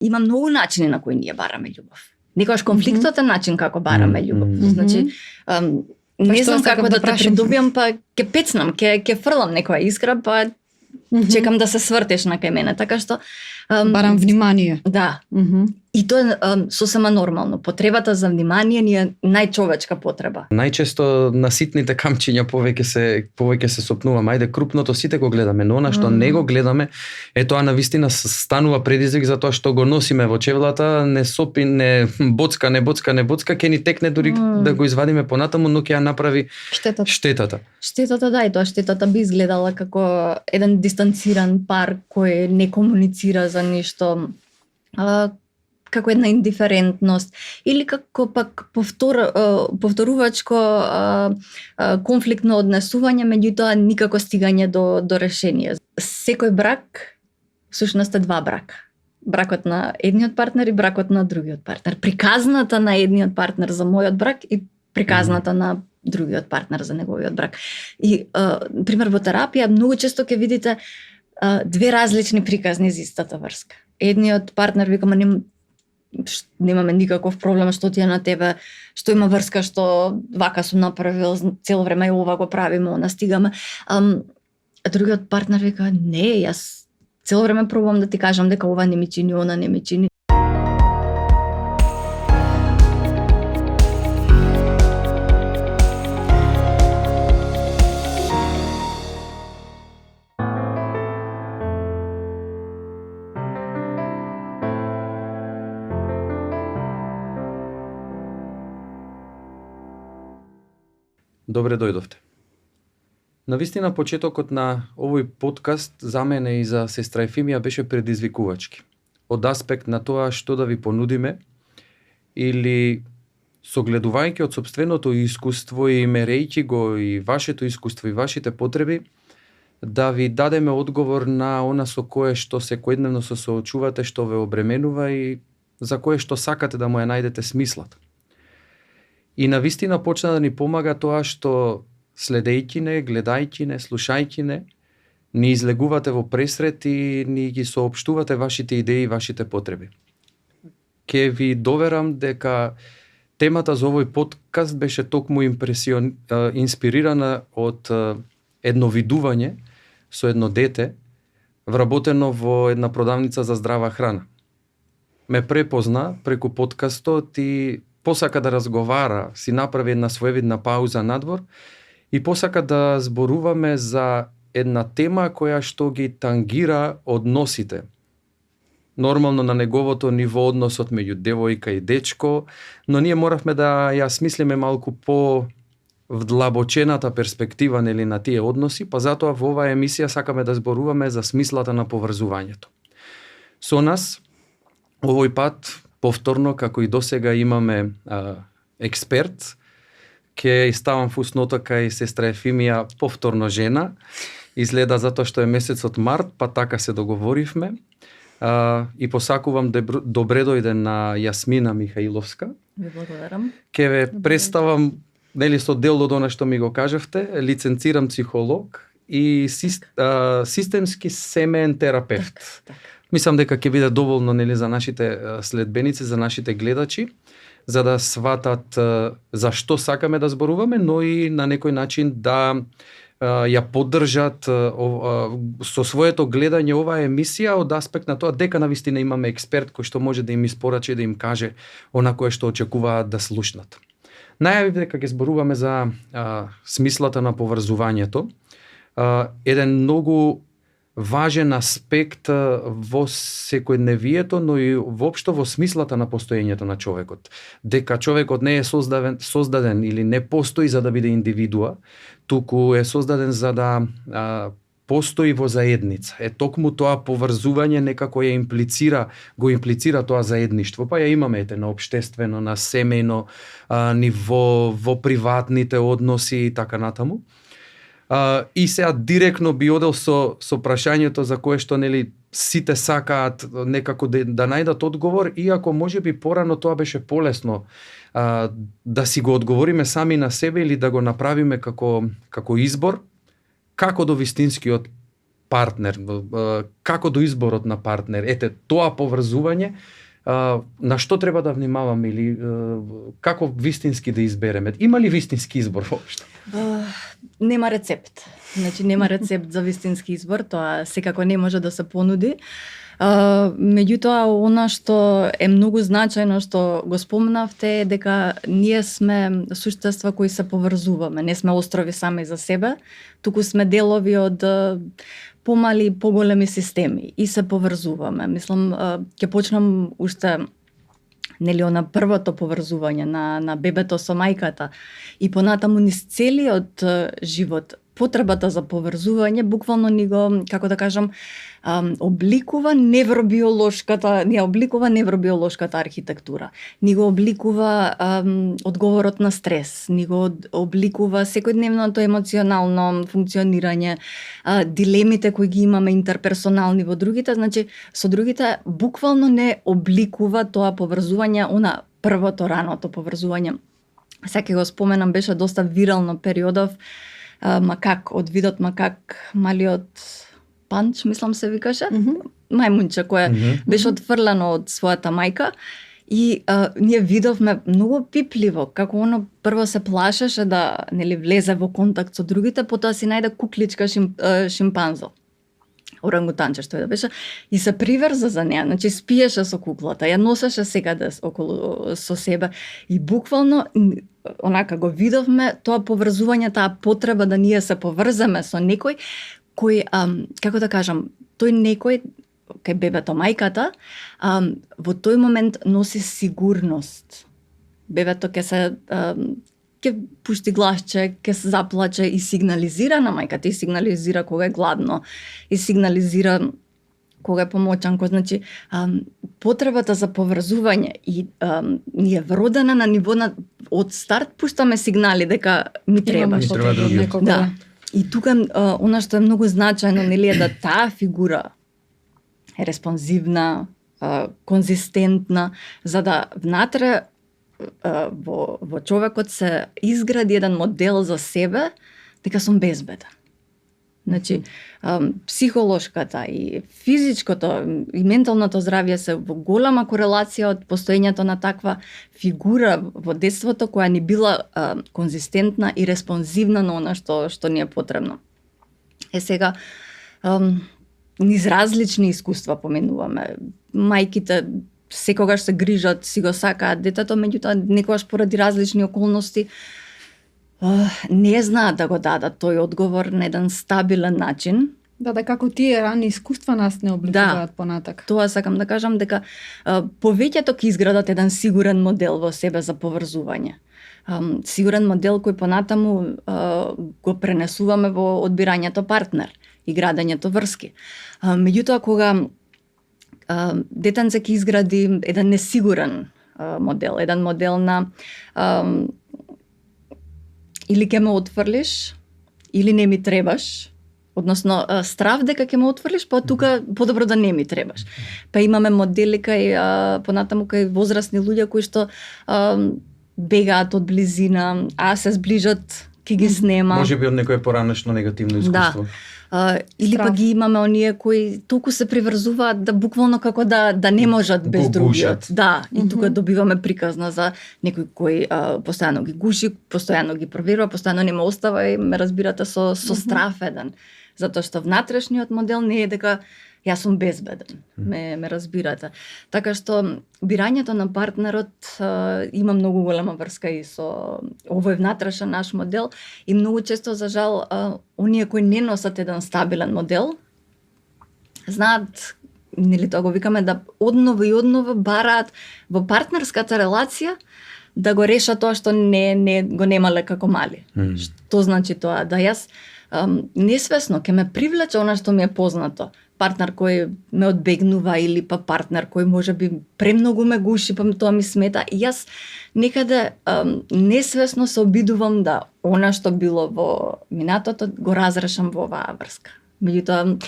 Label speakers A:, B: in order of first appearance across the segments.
A: има многу начини на кои ние бараме љубов. Некогаш конфликтот е начин како бараме љубов. Значи, не знам како да те придобиам, па ќе пецнам, ќе фрлам некоја искра, па чекам да се свртеш на кај мене, така што
B: барам внимание.
A: Да. И тоа е сосема нормално. Потребата за внимание ни е најчовечка потреба.
C: Најчесто на ситните камчиња повеќе се сопнуваме. Ајде, крупното сите го гледаме, но она што не го гледаме, тоа навистина станува предизвик за тоа што го носиме во чевлата, не сопи, не боцка, ќе ни текне дури да го извадиме понатаму, но ќе ја направи штетата.
A: Штетата, да, и тоа штетата би изгледала како еден дистанциран пар кој не комуницира за нешто, како една индиферентност или како пак повторувачко конфликтно однесување, меѓутоа никако стигање до решение. Секој брак всушност е два брака. Бракот на едниот партнер и бракот на другиот партнер. Приказната на едниот партнер за мојот брак и приказната на другиот партнер за неговиот брак. И пример во терапија многу често ќе видите две различни приказни за истата врска. Едниот партнер вика, немаме никаков проблем, што ти е на тебе, што има врска, што вака сум направил, цело време и ова го правиме, она стигаме. А другиот партнер вика, не, јас цело време пробувам да ти кажам дека ова не ми чини, она не ми чини.
C: Добре дојдовте. Навистина почетокот на овој подкаст за мене и за сестра Ефимија беше предизвикувачки. Од аспект на тоа што да ви понудиме или согледувајќи од сопственото искуство и мерејќи го и вашето искуство и вашите потреби, да ви дадеме одговор на она со кое што секојдневно се соочувате, што ве обременува и за кое што сакате да му ја најдете смислата. И навистина почна да ни помага тоа што следејќи не, гледајќи не, слушајќи не, ни излегувате во пресрет и ни ги соопштувате вашите идеи и вашите потреби. Ке ви доверам дека темата за овој подкаст беше токму инспирирана од едно видување со едно дете вработено во една продавница за здрава храна. Ме препозна преку подкастот и посака да разговара, си направи една своевидна пауза надвор и посака да зборуваме за една тема која што ги тангира односите. Нормално на неговото ниво односот меѓу девојка и дечко, но ние моравме да ја смислиме малку по вдлабочената перспектива нели на тие односи, па затоа во оваа емисија сакаме да зборуваме за смислата на поврзувањето. Со нас овој пат повторно, како и досега имаме експерт, ќе ставам фусното кај сестра Ефимија, повторно жена, изгледа затоа што е месецот март, па така се договоривме. И посакувам добре дојде на Јасмина Михаиловска.
A: Ви благодарам.
C: Ќе ве представам, нели со дел од она што ми го кажавте, лиценциран психолог и системски семеен терапевт.
A: Так.
C: Мислам дека ќе биде доволно нели за нашите следбеници, за нашите гледачи, за да сватат за што сакаме да зборуваме, но и на некој начин да ја поддржат со своето гледање оваа емисија од аспект на тоа дека навистина имаме експерт кој што може да им испорачи, да им каже она кое што очекуваат да слушнат. Најавив дека ќе зборуваме за смислата на поврзувањето. Еден многу важен аспект во секојдневието, но и воопшто во смислата на постоењето на човекот. Дека човекот не е создаден или не постои за да биде индивидуа, туку е создаден за да постои во заедница. Токму тоа поврзување некако го имплицира тоа заедништво, па ја имаме на општествено, на семејно ниво, во приватните односи и така натаму. И сега директно би одел со прашањето за кое што нели сите сакаат некако да најдат одговор, иако можеби порано тоа беше полесно да си го одговориме сами на себе или да го направиме како избор, како до вистинскиот партнер, како до изборот на партнер. Ете, тоа поврзување, на што треба да внимаваме или како вистински да избереме? Има ли вистински избор воопшто?
A: Нема рецепт. Значи нема рецепт за вистински избор, тоа секако не може да се понуди. Меѓутоа, она што е многу значајно што го спомнавте е дека ние сме суштества кои се поврзуваме. Не сме острови сами за себе, туку сме делови од помали и поголеми системи и се поврзуваме. Мислам, ќе почнам уште нели она првото поврзување на бебето со мајката и понатаму низ целиот живот. Потребата за поврзување буквално ни го, како да кажам, обликува невробиолошката архитектура. Ни го обликува одговорот на стрес, ни го обликува секојдневното емоционално функционирање, дилемите кои ги имаме интерперсонални во другите, значи со другите буквално не обликува тоа поврзување, она првото раното поврзување. Сега го споменам, беше доста вирално периодов, макак, од видот макак, малиот Панч, мислам се викаше, мајмунче кое беше отфрлено од својата мајка и ние видовме многу пипливо како оно прво се плашеше да нели влезе во контакт со другите, потоа си најде кукличка шимпанзо. Орангутанче што да беше и се приврза за неа, значи спиеше со куклата, ја носеше секаде околу со себе и буквално онака го видовме тоа поврзување, таа потреба да ние се поврземе со некој кој, како да кажам, тој некој, кај бебето мајката, во тој момент носи сигурност. Бебето ќе пушти гласче, ќе се заплаче и сигнализира на мајката, и сигнализира кога е гладно, и сигнализира кога е помоčan, значи потребата за поврзување и ние вродена на ниво на од старт пуштаме сигнали дека ми треба. Да. И тука она што е многу значајно нели е да таа фигура е респонзивна, конзистентна, за да внатре во човекот се изгради еден модел за себе дека сум безбеден. Значи, психолошката и физичкото и менталното здравје се во голема корелација од постоењето на таква фигура во детството која ни била конзистентна и респонзивна на она што ни е потребно. Сега, низ различни искуства поминуваме. Мајките секогаш се грижат, си го сакаат детето, меѓутоа некогаш поради различни околности не знаат да го дадат тој одговор на еден стабилен начин.
B: Да, како тие рани искуства нас не обликуваат понатак.
A: Тоа сакам да кажам дека повеќето ќе изградат еден сигурен модел во себе за поврзување. Сигурен модел кој понатаму го пренесуваме во одбирањето партнер и градењето врски. Меѓутоа кога детенце ќе изгради еден несигурен модел, еден модел на или ќе ме отфрлиш, или не ми требаш, односно страв дека ќе ме отфрлиш, па тука подобро да не ми требаш. Па имаме модели кај понатаму кај возрастни луѓе кои што бегаат од близина, а се зближат, ќе ги снема.
C: Може би од некое поранешно негативно искуство.
A: Или па ги имаме оние кои толку се приврзуваат да буквално како да не можат без другиот. Да, и тука добиваме приказна за некој кој постојано ги гуши, постојано ги проверува, постојано не ме остава и ме разбирате со страф еден. Затоа што внатрешниот модел не е дека јас сум безбеден, ме разбирате. Така што бирањето на партнерот има многу голема врска и со овој внатрешен наш модел и многу често за жал оние кои не носат еден стабилен модел знаат, нели тоа го викаме, да одново и одново бараат во партнерската релација да го решат тоа што не го немале како мали. Што значи тоа? Да јас несвесно ќе ме привлече она што ми е познато. Партнер кој ме одбегнува или па партнер кој можеби премногу ме гуши, па тоа ми смета. И јас некаде несвесно се обидувам да она што било во минатото го разрешам во оваа врска. Меѓутоа,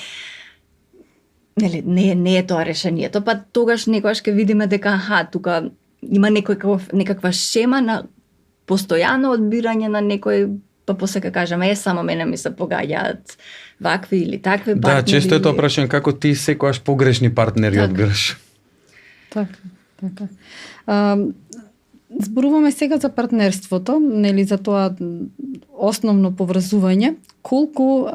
A: нели, не е тоа решението, па тогаш некогаш ќе видиме дека тука има некаква шема на постојано одбирање на некој па после ке кажеме само мене ми се погаѓаат вакви или такви партнери.
C: Да, често е тоа прашање како ти секогаш погрешни партнери одбираш.
B: Така. Зборуваме сега за партнерството, нели, за тоа основно поврзување. Колку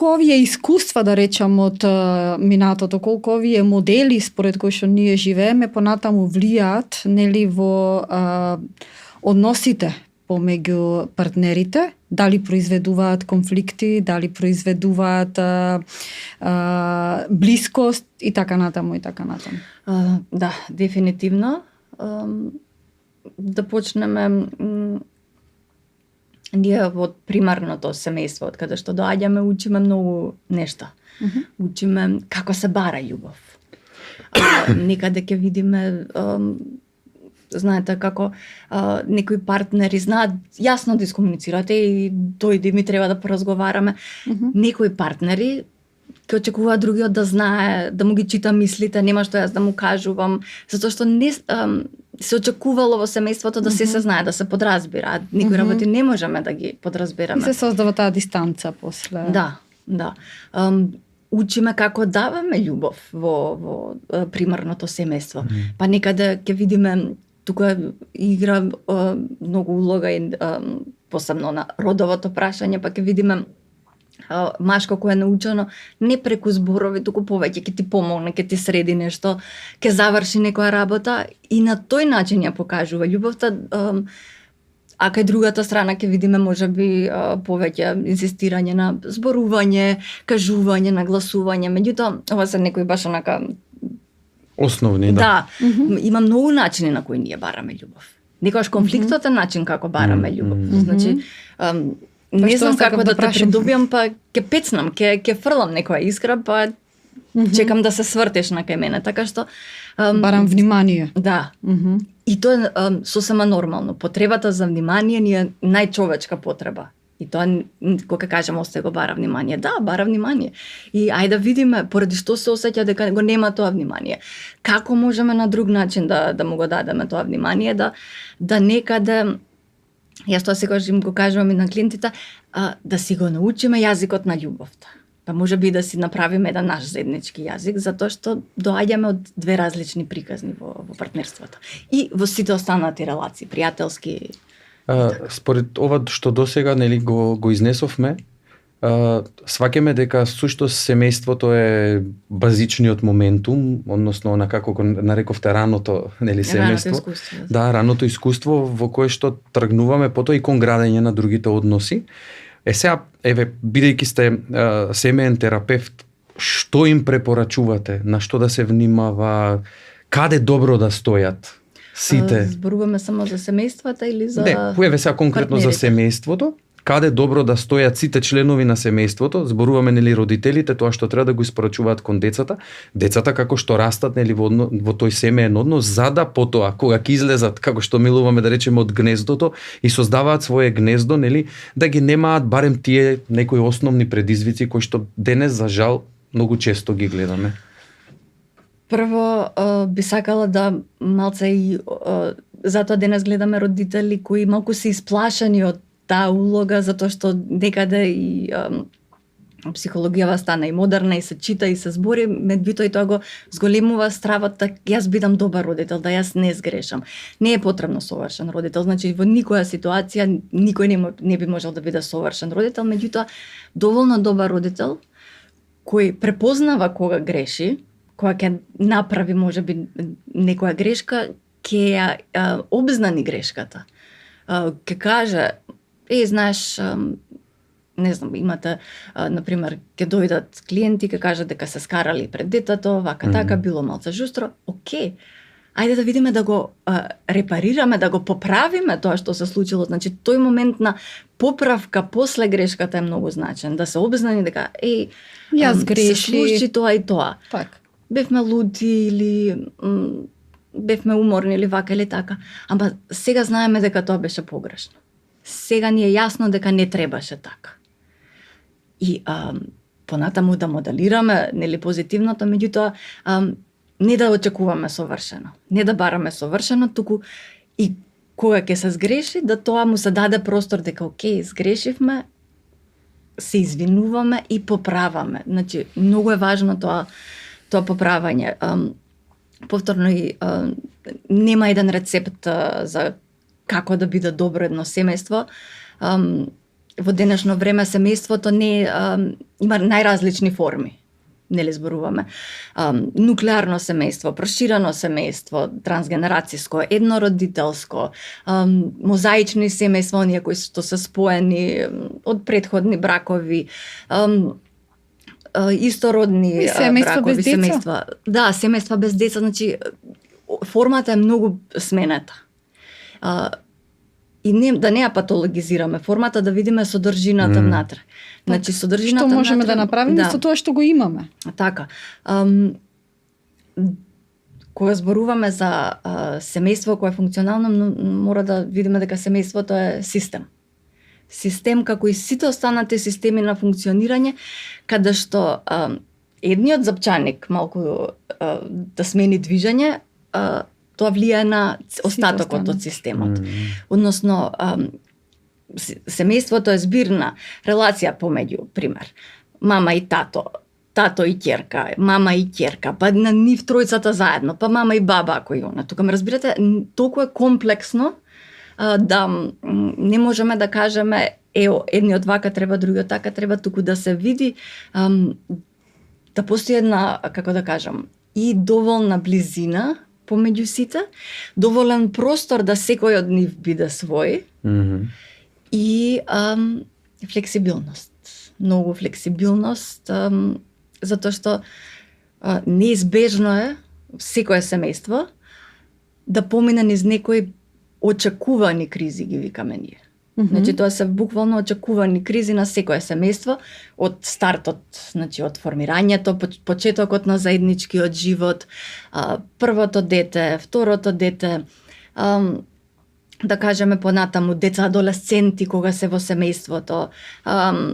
B: овие искуства, да речам, од минатото, колку овие модели според кои што ние живееме понатаму влијаат, нели, во односите помеѓу партнерите, дали произведуваат конфликти, дали произведуваат блискост и така натаму.
A: Да, дефинитивно. Да почнеме ние од примарното семејство, од каде што доаѓаме, учиме многу нешта. Учиме како се бара љубов. Некаде ќе видиме, знаете, како некои партнери знаат јасно да искомуницирате и дојди ми треба да поразговараме. Некои партнери ќе очекуваат другиот да знае, да му ги чита мислите, нема што јас да му кажувам, затоа што не се очекувало во семејството да се знае, да се подразбира. Некои работи не можеме да ги подразбираме.
B: И се создава таа дистанца после.
A: Да. Учиме како даваме љубов во примарното семејство. Па некаде ќе видиме, тука игра многу улога и посебно на родовото прашање, па ќе видиме машко кој е научено не преку зборови, туку повеќе ќе ти помогне, ќе ти среди нешто, ќе заврши некоја работа и на тој начин ја покажува љубовта, а кај другата страна ќе видиме можеби повеќе инсистирање на зборување, кажување, нагласување, меѓутоа ова се некои баш онака
C: основни, да.
A: Има многу начини на кои ние бараме љубов. Некогаш конфликтот е начин како бараме љубов. Значи, не знам како да те придобиам, па ќе пецнам, ќе фрлам некоја искра, па чекам да се свртеш на кај мене, така што
B: барам внимание.
A: Да. И тоа е сосема нормално. Потребата за внимание ни е најчовечка потреба. И тоа кога кажам осте го бара внимание, да, бара внимание. И ајде да видиме поради што се осеќа дека го нема тоа внимание. Како можеме на друг начин да му го дадеме тоа внимание, да некаде, јас тоа секогаш им го кажувам и на клиентите, да си го научиме јазикот на љубовта. Па може би да си направиме еден наш заеднички јазик, затоа што доаѓаме од две различни приказни во партнерството. И во сите останати релации, пријателски.
C: Според ова што досега нели го изнесовме, сваќаме дека сушто семејството е базичниот моментум, односно на како го нарековте раното, нели, семејство. Раното искуство во кое што тргнуваме потоа и кон градење на другите односи. Сега, бидејќи сте семеен терапевт, што им препорачувате, на што да се внимава, каде добро да стојат сите?
A: Зборуваме само за семејствата или за
C: Не, сега конкретно партнерите? За семејството. Каде добро да стојат сите членови на семејството, зборуваме нели родителите, тоа што треба да го испорачуваат кон децата како што растат нели во тој семеен однос, за да потоа кога ќе излезат, како што милуваме да речеме, од гнездото и создаваат свое гнездо, нели, да ги немаат барем тие некои основни предизвици кои што денес за жал многу често ги гледаме.
A: Прво би сакала да малце и затоа денес гледаме родители кои малку се исплашени од таа улога, затоа што некаде и психологијава стана и модерна, и се чита, и се збори, меѓутоа и тоа го зголемува стравот, јас бидам добар родител, да јас не сгрешам. Не е потребно совршен родител, значи во никоја ситуација никој не би можел да биде совршен родител, меѓутоа доволно добар родител кој препознава кога греши, кога ќе направи можеби некоја грешка, ќе ја обзнани грешката. Ќе каже, знаеш, не знам, имате, например, ќе дојдат клиенти, ќе кажат дека се скарали пред детето, вака така, било малце жустро, окей. Ајде да видиме да го репарираме, да го поправиме тоа што се случило. Значи, тој момент на поправка после грешката е многу значен. Да се обзнани дека,
B: јас греши,
A: се случи тоа и тоа.
B: Так.
A: Бевме луди или бевме уморни или вака или така. Ама сега знаеме дека тоа беше погрешно. Сега ни е јасно дека не требаше така. И понатаму да моделираме нели позитивното, меѓутоа не да очекуваме совршено, не да бараме совршено, туку и кога ќе се сгреши, да тоа му се даде простор дека окей, сгрешивме, се извинуваме и поправаме. Значи, многу е важно тоа поправање. Повторно и нема еден рецепт за како да биде добро едно семејство. Во денешно време семејството има најразлични форми. Нели зборуваме. Нуклеарно семејство, проширено семејство, трансгенерацијско, еднородителско, мозаични семејства, оние кои што се споени од претходни бракови, истородни бракови, семејства. Да, семејства без деца, значи формата е многу сменета. И да не ја патологизираме формата, да видиме содржината внатре. Значи содржината
B: што можеме
A: внатре,
B: да направиме со тоа што го имаме.
A: Така. Кога зборуваме за семејство кое е функционално, мора да видиме дека семејството е систем. Систем како и сите останати системи на функционирање, каде што едниот запчаник малку да смени движење, тоа влијае на остатокот од системот. Односно, семејството е збирна релација помеѓу, пример, мама и тато, тато и ќерка, мама и ќерка, па на нив тројцата заедно, па мама и баба, ако и она. Тука ме разбирате, толку е комплексно да не можеме да кажеме едниот вака треба, другиот така треба, туку да се види да постои една, како да кажам, и доволна близина помеѓу сите, доволен простор да секој од нив биде свој и флексибилност. Многу флексибилност, затоа што неизбежно е секое семејство да помине низ некои очекувани кризи, ги викаме ние. Значи тоа се буквално очекувани кризи на секое семејство од стартот, значи од формирањето, почетокот на заедничкиот живот, првото дете, второто дете, да кажеме понатаму деца адолесценти кога се во семејството,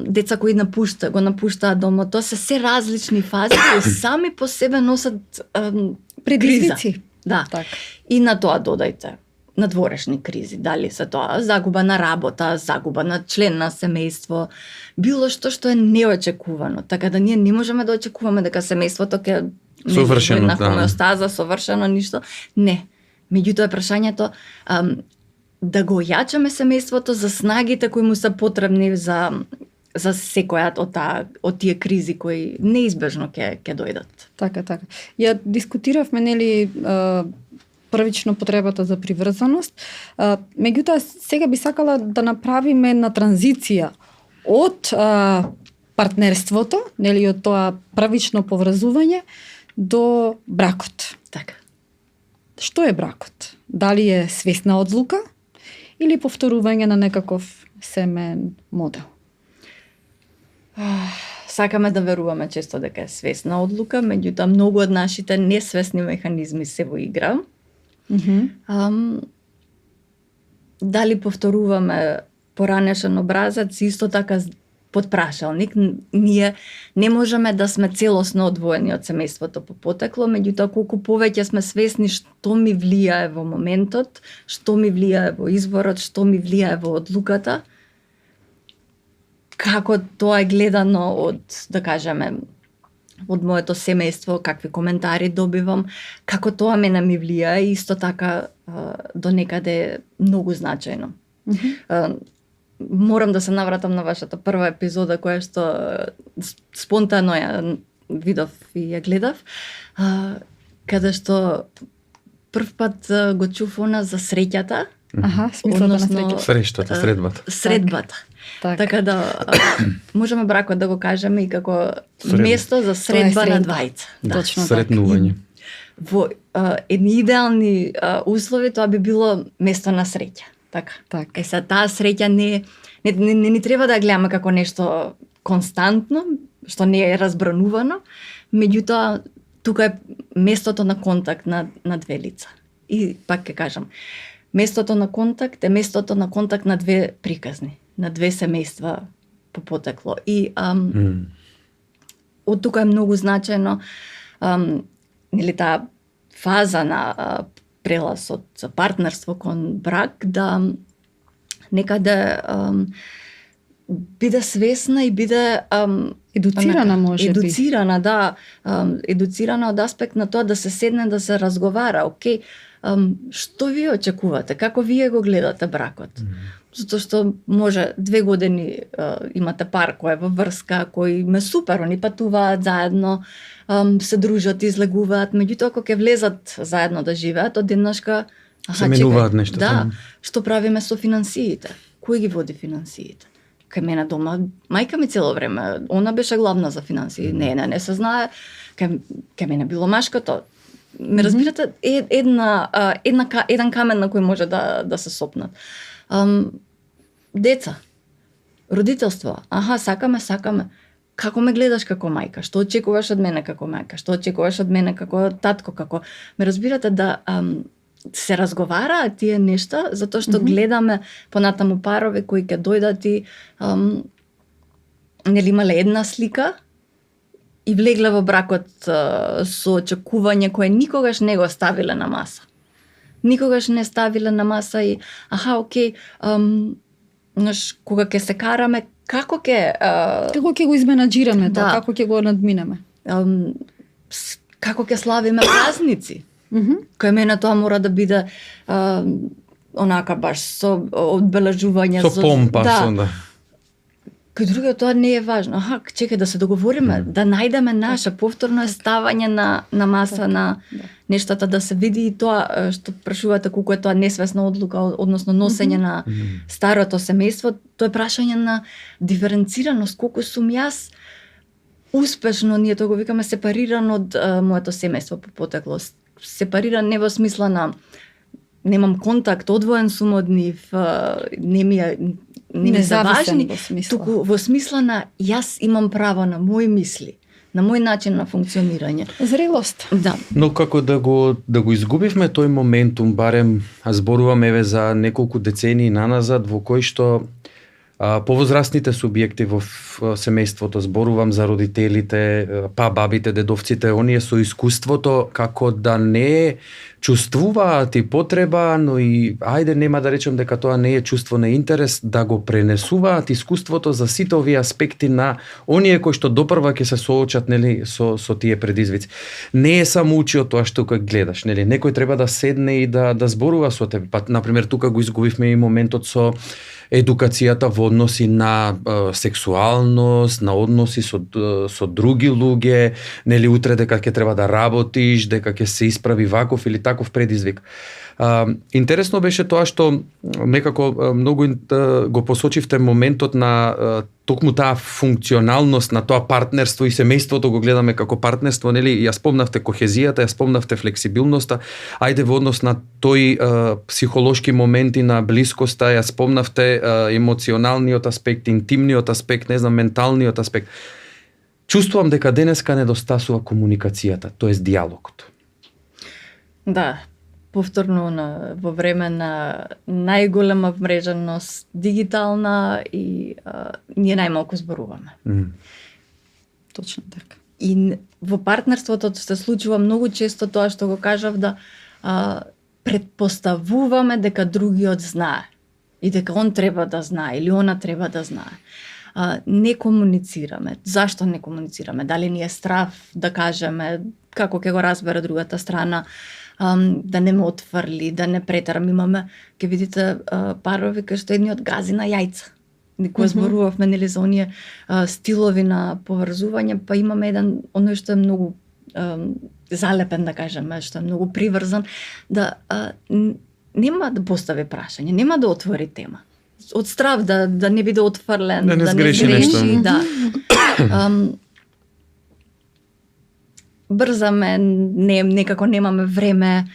A: деца кои го напуштаат домот, тоа се различни фази кои сами по себе носат
B: предизвици.
A: Да.
B: Так.
A: И на тоа додајте надворешни кризи, дали се тоа загуба на работа, загуба на член на семејство, било што е неочекувано. Така да ние не можеме да очекуваме дека семејството ќе
C: совршено,
A: на хомеостаза, совршено ништо. Не. Меѓутоа прашањето да го ојачаме семејството за снагите кои му се потребни за секојат од тие кризи кои неизбежно ќе дојдат.
B: Така. Ја дискутиравме нели првично потребата за приврзаност. Меѓутоа, сега би сакала да направиме една транзиција од партнерството, нели од тоа првично поврзување до бракот.
A: Така.
B: Што е бракот? Дали е свесна одлука или повторување на некаков семеен модел?
A: Сакаме да веруваме често дека е свесна одлука, меѓутоа многу од нашите несвесни механизми се во игра. Дали повторуваме поранешен образец, исто така под прашалник. Ние не можеме да сме целосно одвоени од семејството по потекло, меѓутоа колку повеќе сме свесни што ми влијае во моментот, што ми влијае во изворот, што ми влијае во одлуката, како тоа е гледано од, да кажеме, од моето семејство, какви коментари добивам, како тоа мене ми влијае, исто така до некаде многу значајно. Морам да се навратам на вашата прва епизода, која што спонтано ја видов и ја гледав, каде што прв пат го чув она за среќата.
B: Смислата на среќата.
C: Средбата.
A: Така да можеме бракот да го кажеме и како место за средба на двајца.
B: Точно
C: сретнување.
A: Во едни идеални услови тоа би било место на среќа. Така. Таа среќа не ни треба да ја гледаме како нешто константно, што не е разбранувано, меѓутоа тука е местото на контакт на две лица. И пак ќе кажам, местото на контакт е местото на контакт на две приказни, на две семејства по потекло. И од тука е многу значајно нели таа фаза на прелаз од партнерство кон брак, да некаде биде свесна и биде
B: Едуцирана може би.
A: Едуцирана, да. Едуцирана од аспект на тоа да се седне, да се разговара. Океј, што вие очекувате? Како вие го гледате бракот? Затоа што може 2 години имате пар кој е во врска, кој ме супер, они патуваат заедно, се дружат, излегуваат, меѓутоа кога ќе влезат заедно да живеат, одеднашка
C: се менуваат нештата.
A: Да, што правиме со финансиите? Кој ги води финансиите? Кај мене дома, мајка ми цело време, она беше главна за финансии. Не се знае. Кај мене било машкото. Ме разбирате, еден камен на кој може да се сопнат. Деца, родителство, сакаме. Како ме гледаш како мајка? Што очекуваш од мене како мајка? Што очекуваш од мене како татко? Како ме разбирате да се разговараат тие нешта, затоа што гледаме понатаму парови кои ќе дојдат и нели имале една слика и влегле во бракот со очекување кое никогаш не го ставиле на маса. Никогаш не ставиле на маса и окей, кога ќе се караме, како ќе
B: го изменаџираме тоа,
A: Да.
B: како ќе го надминеме.
A: Како ќе славиме празници. Кај мене тоа мора да биде онака баш со одбележување,
C: Со помпа,
A: да. Кај другиот тоа не е важно. Чекај да се договориме, да најдеме наше повторно ставање на маса на нештата, да се види и тоа што прашувате колку е тоа несвесна одлука, односно носење на старото семејство, тоа е прашање на диференцираност, колку сум јас успешно, ние тоа го викаме, сепариран од моето семејство по потеклост. Сепариран не во смисла на немам контакт, одвоен сум од нив, не ми се важни,
B: во смисла.
A: туку во смисла на јас имам право на мои мисли, на мој начин на функционирање.
B: Зрелост.
A: Да.
C: Но како да го изгубивме тој моментум, барем зборувам еве за неколку децении наназад, во кој што повозрастните субјекти во семејството, зборувам за родителите, бабите, дедовците, оние со искуството, како да не чувствуваат и потреба, но и ајде нема да речем дека тоа не е чувство на интерес, да го пренесуваат искуството за сите овие аспекти на оние кои што допрва ќе се соочат, нели, со тие предизвици. Не е само учиот тоа што кој гледаш, нели, некој треба да седне и да зборува со тебе. Па на пример тука го изгубивме и моментот со едукацијата во односи на сексуалност, на односи со други луѓе, нели утре дека ќе треба да работиш, дека ќе се исправи ваков или таков предизвик. Интересно беше тоа што некако многу го посочивте моментот на токму таа функционалност на тоа партнерство и семејството го гледаме како партнерство, нели? Ја спомнавте кохезијата, ја спомнавте флексибилноста, ајде во однос на тој психолошки моменти на блискоста, ја спомнавте емоционалниот аспект, интимниот аспект, не знам, менталниот аспект. Чувствувам дека денеска недостасува комуникацијата, тоест диалогот.
A: Да, повторно во време на најголема вмреженост дигитална и ние најмалку зборуваме.
B: Точно така.
A: И во партнерството се случува многу често тоа што го кажав, да предпоставуваме дека другиот знае и дека он треба да знае или она треба да знае. Не комуницираме. Зашто не комуницираме? Дали ни е страв да кажеме како ќе го разбере другата страна, да не ме отфрли, да не претерам. Имаме, ќе видите, парови кај што едниот гази на јајца. Кога зборувавме, нели, за оние стилови на поврзување, па имаме еден, оној што е многу залепен, да кажеме, што е многу приврзан, да нема да постави прашање, нема да отвори тема. Од страв да не биде отфрлен,
C: да не сгреши нешто.
A: Да. Брзаме, некако немаме време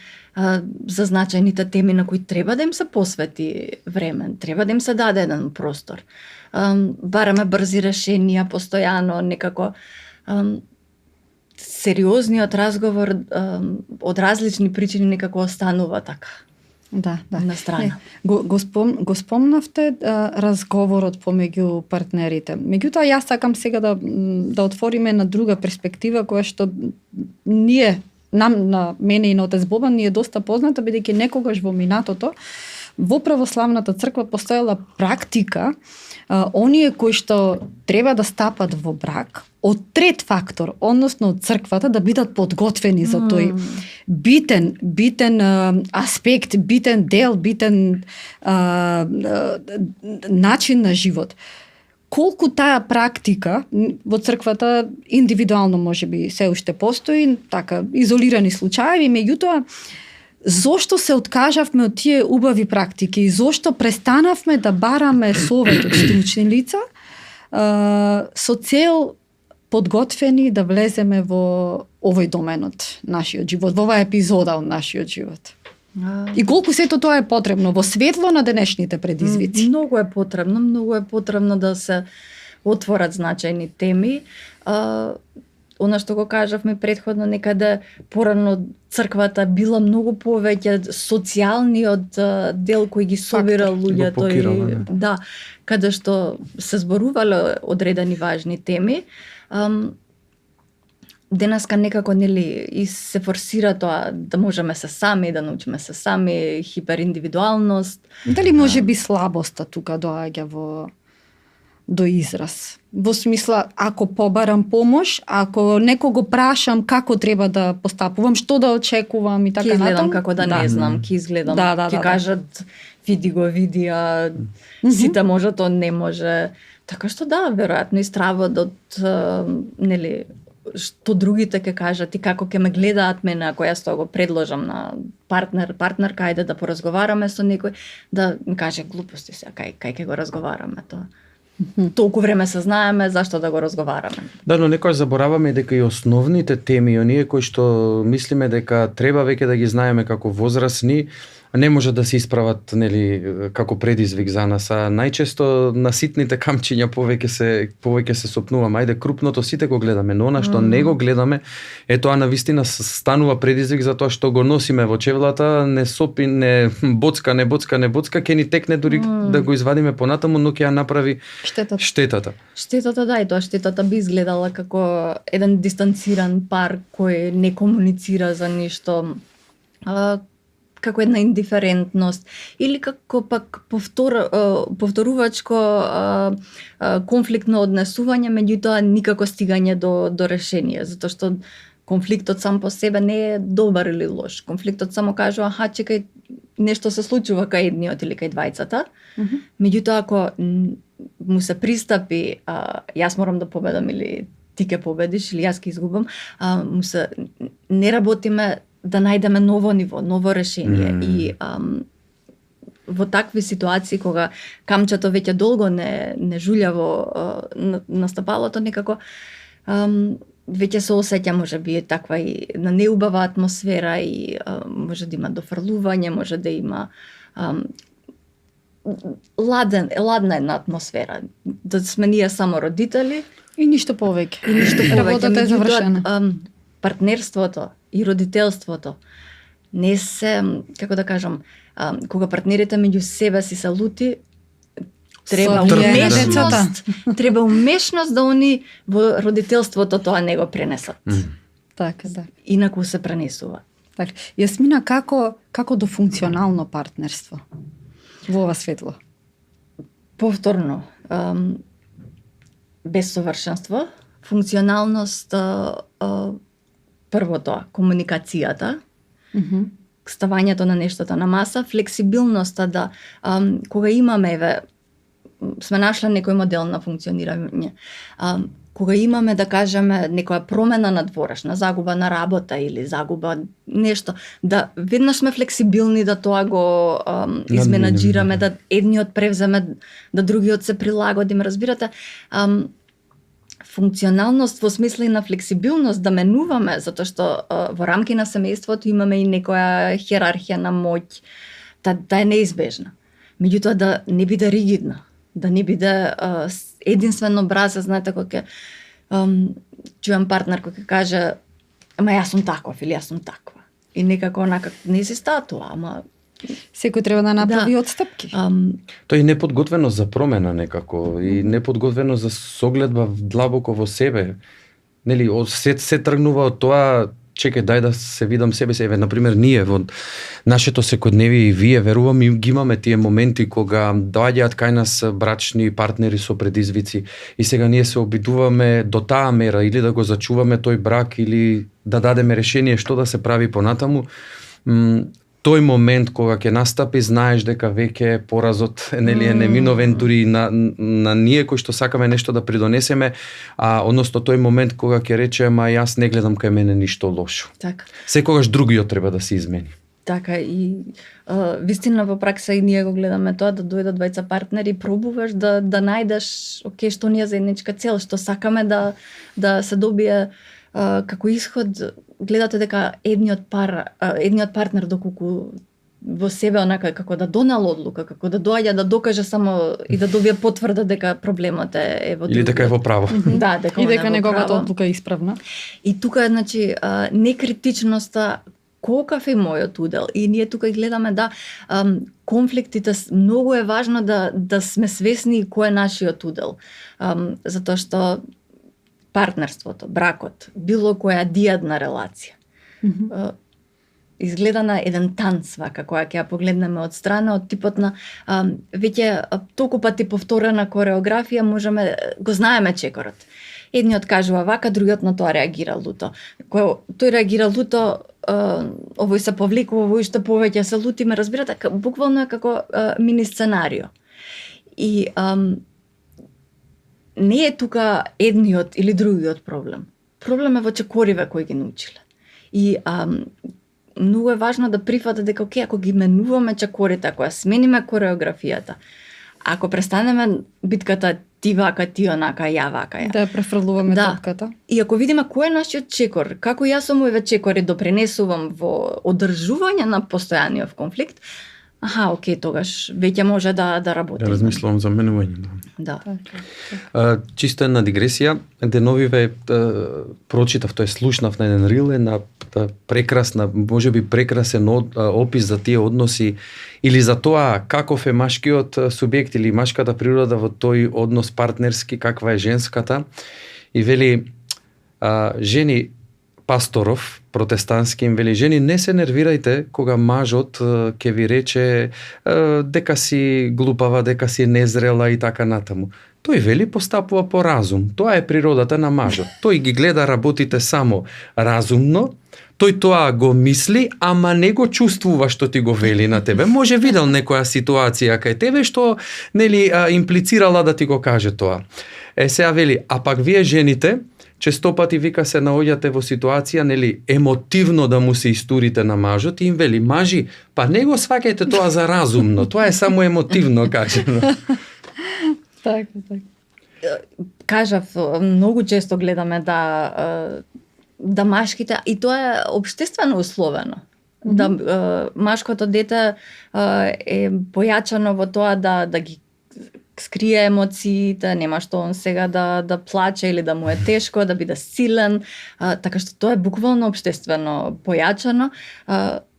A: за значајните теми на кои треба да им се посвети време, треба да им се даде еден простор. Бараме брзи решенија постојано, некако сериозниот разговор од различни причини некако останува така.
B: Да.
A: На страна.
B: Го спомнавте разговорот помеѓу партнерите. Меѓутоа јас сакам сега да отвориме на друга перспектива која што ние на мене и на отец Бобан ни е доста позната, бидејќи некогаш во минатото во православната црква постоела практика оние кои што треба да стапат во брак од трет фактор, односно од црквата, да бидат подготвени за тој битен аспект, битен дел, битен начин на живот. Колку таа практика во црквата индивидуално можеби се уште постои, така изолирани случаи, меѓутоа зошто се откажавме од тие убави практики и зошто престанавме да бараме совет од стручни лица со цел подготвени да влеземе во овој домен од нашиот живот, во оваа епизода од нашиот живот. И колку сето тоа е потребно во светло на денешните предизвици?
A: Многу е потребно да се отворат значајни теми. Она што го кажавме претходно, некаде порано црквата била многу повеќе социјалниот дел кој ги собира луѓето и да, каде што се зборувале одредени важни теми. Денеска некако нели и се форсира тоа да можеме се сами, да научиме се сами, хипериндивидуалност.
B: Дали може би слабоста тука доаѓа до израз? Во смисла, ако побарам помош, ако некого прашам како треба да постапувам, што да очекувам и така натаму.
A: Ќе изгледам како да не знам, ќе изгледам. Ќе кажат, види, а сите може, то не може. Така што да, веројатно и стравот од нели што другите ќе кажат и како ќе ме гледаат мене ако јас тоа го предложам на партнерка, ајде да поразговараме со некој, да ми каже глупости сега, кај ќе го разговараме тоа. Толку време се знаеме, зашто да го разговараме?
C: Да, но некој забораваме дека и основните теми, оние кои што мислиме дека треба веќе да ги знаеме како возрастни, не може да се исправат нели како предизвик за нас, а најчесто на ситните камчиња повеќе се сопнуваме. Ајде крупното сите го гледаме, но она што не го гледаме, е тоа навистина станува предизвик за тоа што го носиме во чевлата, не сопи, не боцка, ќе ни текне дури да го извадиме понатаму, но ќе ја направи штетата.
A: Штетата, да, и тоа штетата би изгледала како еден дистанциран пар кој не комуницира за ништо, како една индиферентност или како пак повторувачко конфликтно однесување, меѓутоа никако стигање до решение, затоа што конфликтот сам по себе не е добар или лош. Конфликтот само кажува, чекај, нешто се случува кај едниот или кај двајцата. Меѓутоа ако му се пристапи, јас морам да победам или ти ќе победиш или јас ќе изгубам, не работиме да најдеме ново ниво, ново решение. И во такви ситуации, кога камчето веќе долго не жулја на стапалото, некако веќе се осеќа можеби таква и на неубава атмосфера и може да има дофрлување, може да има ладна една атмосфера. Да сме ние само родители
B: и ништо повеќе.
A: Работата е завршена. Партнерството и родителството не се, како да кажам, кога партнерите меѓу себе си се лути, треба умешност да они во родителството тоа не го пренесат.
B: Така, да.
A: Инаку се пренесува.
B: Така. Јасмина, како до функционално партнерство во ова светло?
A: Повторно, без совршенство, функционалност, прво тоа, комуникацијата, ставањето на нештото на маса, флексибилноста да, кога имаме, сме нашли некој модел на функционирање, кога имаме, да кажеме, некоја промена надворешна, загуба на работа или загуба нешто, да веднаш сме флексибилни да тоа го изменаџираме, да едниот превземе, да другиот се прилагодим, разбирате, функционалност во смисла и на флексибилност, да менуваме, затоа што во рамки на семејството имаме и некоја хиерархија на моќ, да е неизбежна. Меѓутоа да не биде ригидна, да не биде единствен образец, знаете, кога чуам партнер кој ќе каже, ама јас сум таков или јас сум таква. И некако онака не си става тоа, ама
B: секој треба да направи отстапки.
C: Тоа е неподготвено за промена некако и неподготвено за согледба длабоко во себе. Нели, се тргнува од тоа чекај, дај да се видам себе си. Еве, например, ние во нашето секојдневие и вие, верувам, и ги имаме тие моменти кога доаѓаат кај нас брачни партнери со предизвици и сега ние се обидуваме до таа мера или да го зачуваме тој брак или да дадеме решение што да се прави понатаму. Тој момент кога ќе настапи, знаеш дека веќе поразот нели е неминовен дури на ние кои што сакаме нешто да придонесеме, односно тој момент кога ќе речеме јас не гледам кај мене ништо лошо.
A: Така.
C: Секогаш другиот треба да се измени.
A: Така и вистина во пракса и ние го гледаме тоа, да дојдат двајца партнери, пробуваш да најдеш окей што ни е заедничка цел, што сакаме да се добие како исход. Гледате дека едниот партнер доколку во себе онака како да донел одлука, како да доаѓа да докаже само и да добие потврда дека проблемот е во другиот.
C: Или дека е во право.
A: Да, дека
B: и дека неговата одлука е исправна.
A: И тука значи некритичноста колкав е мојот удел. И ние тука гледаме да конфликтите, многу е важно да сме свесни кој е нашиот удел. Затоа што партнерството, бракот, било која дијадна релација, изгледа на еден танц, вака, која ќе ја погледнеме од страна, од типот на веќе толку пати повторена кореографија, го знаеме чекорот. Едниот кажува вака, другиот на тоа реагира луто. Тој реагира луто, овој се повлекува, овој што повеќе се лути, ме разбирате, буквално е како мини сценарио. И не е тука едниот или другиот проблем. Проблем е во чекориве кои ги научиле. И многу е важно да прифатат дека окей, ако ги менуваме чекорите, ако ја смениме кореографијата, ако престанеме битката ти вака, ти онака, ја вака, ја.
B: Да префрлуваме топката.
A: И ако видиме кој е нашиот чекор, како јас со моите чекори допринесувам во одржување на постојаниот конфликт, окей, тогаш веќе може да работи.
C: Размислувам за менување.
A: Да.
C: Чисто една дигресија, деновиве прочитав, тој слушнав на еден рил, една прекрасна, можеби прекрасен опис за тие односи или за тоа каков е машкиот субјект или машката природа во тој однос партнерски, каква е женската. И вели, жени, Пасторов, протестантски, им вели, жени, не се нервирајте кога мажот ќе ви рече дека си глупава, дека си незрела и така натаму. Тој вели постапува по разум. Тоа е природата на мажот. Тој ги гледа работите само разумно, тој тоа го мисли, ама не го чувствува што ти го вели на тебе. Може видел некоја ситуација кај тебе што нели имплицирала да ти го каже тоа. Сега вели, а пак вие жените често пати вика се наоѓате во ситуација нели емотивно да му се истурите на мажот и им вели, мажи, па не го сваќајте тоа за разумно, тоа е само емотивно кажано.
B: Така.
A: Кажав, многу често гледаме да машките, и тоа е општествено условено. Да машкото дете е појачано во тоа да ги скрие емоциите, нема што он сега да плаче или да му е тешко, да биде силен, така што тоа е буквално општествено појачано.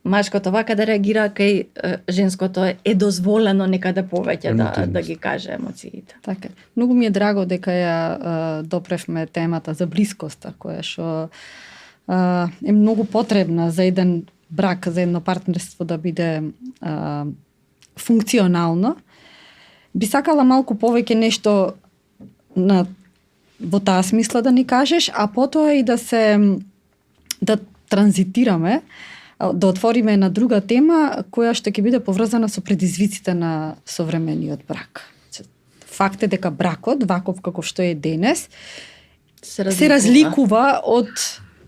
A: Машкото вака да реагира, кај женското е дозволено некаде повеќе да ги каже емоциите.
B: Така. Многу ми е драго дека ја допревме темата за блискоста, која што е многу потребна за еден брак, за едно партнерство да биде функционално. Би сакала малку повеќе нешто во таа смисла да ни кажеш, а потоа и да транзитираме, да отвориме една друга тема која што ќе биде поврзана со предизвиците на современиот брак. Факт е дека бракот, ваков како што е денес, се разликува од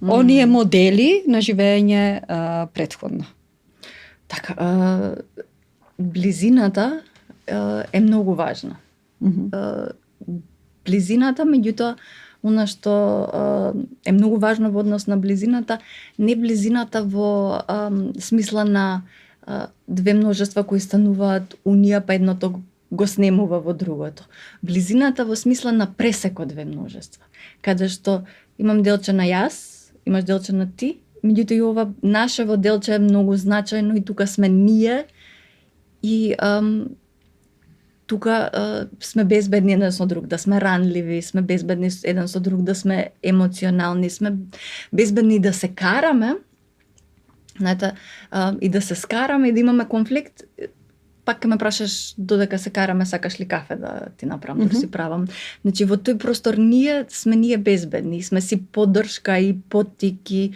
B: оние модели на живење претходно.
A: Така, близината е многу важна. Близината, меѓутоа, она што е многу важно во однос на близината, не близината во смисла на две множества кои стануваат унија, па едното го снемува во другото. Близината во смисла на пресек од две множества, каде што имам делче на јас, имаш делче на ти, меѓутоа и ова нашево делче е многу значајно и тука сме ние и тука сме безбедни еден со друг, да сме ранливи, сме безбедни еден со друг, да сме емоционални, сме безбедни да се караме, знаете, и да се скараме и да имаме конфликт. Пак ке ме прашаш додека се караме, сакаш ли кафе да ти направам, да си правам. Значи во тој простор ние сме безбедни, сме си поддршка и поттик и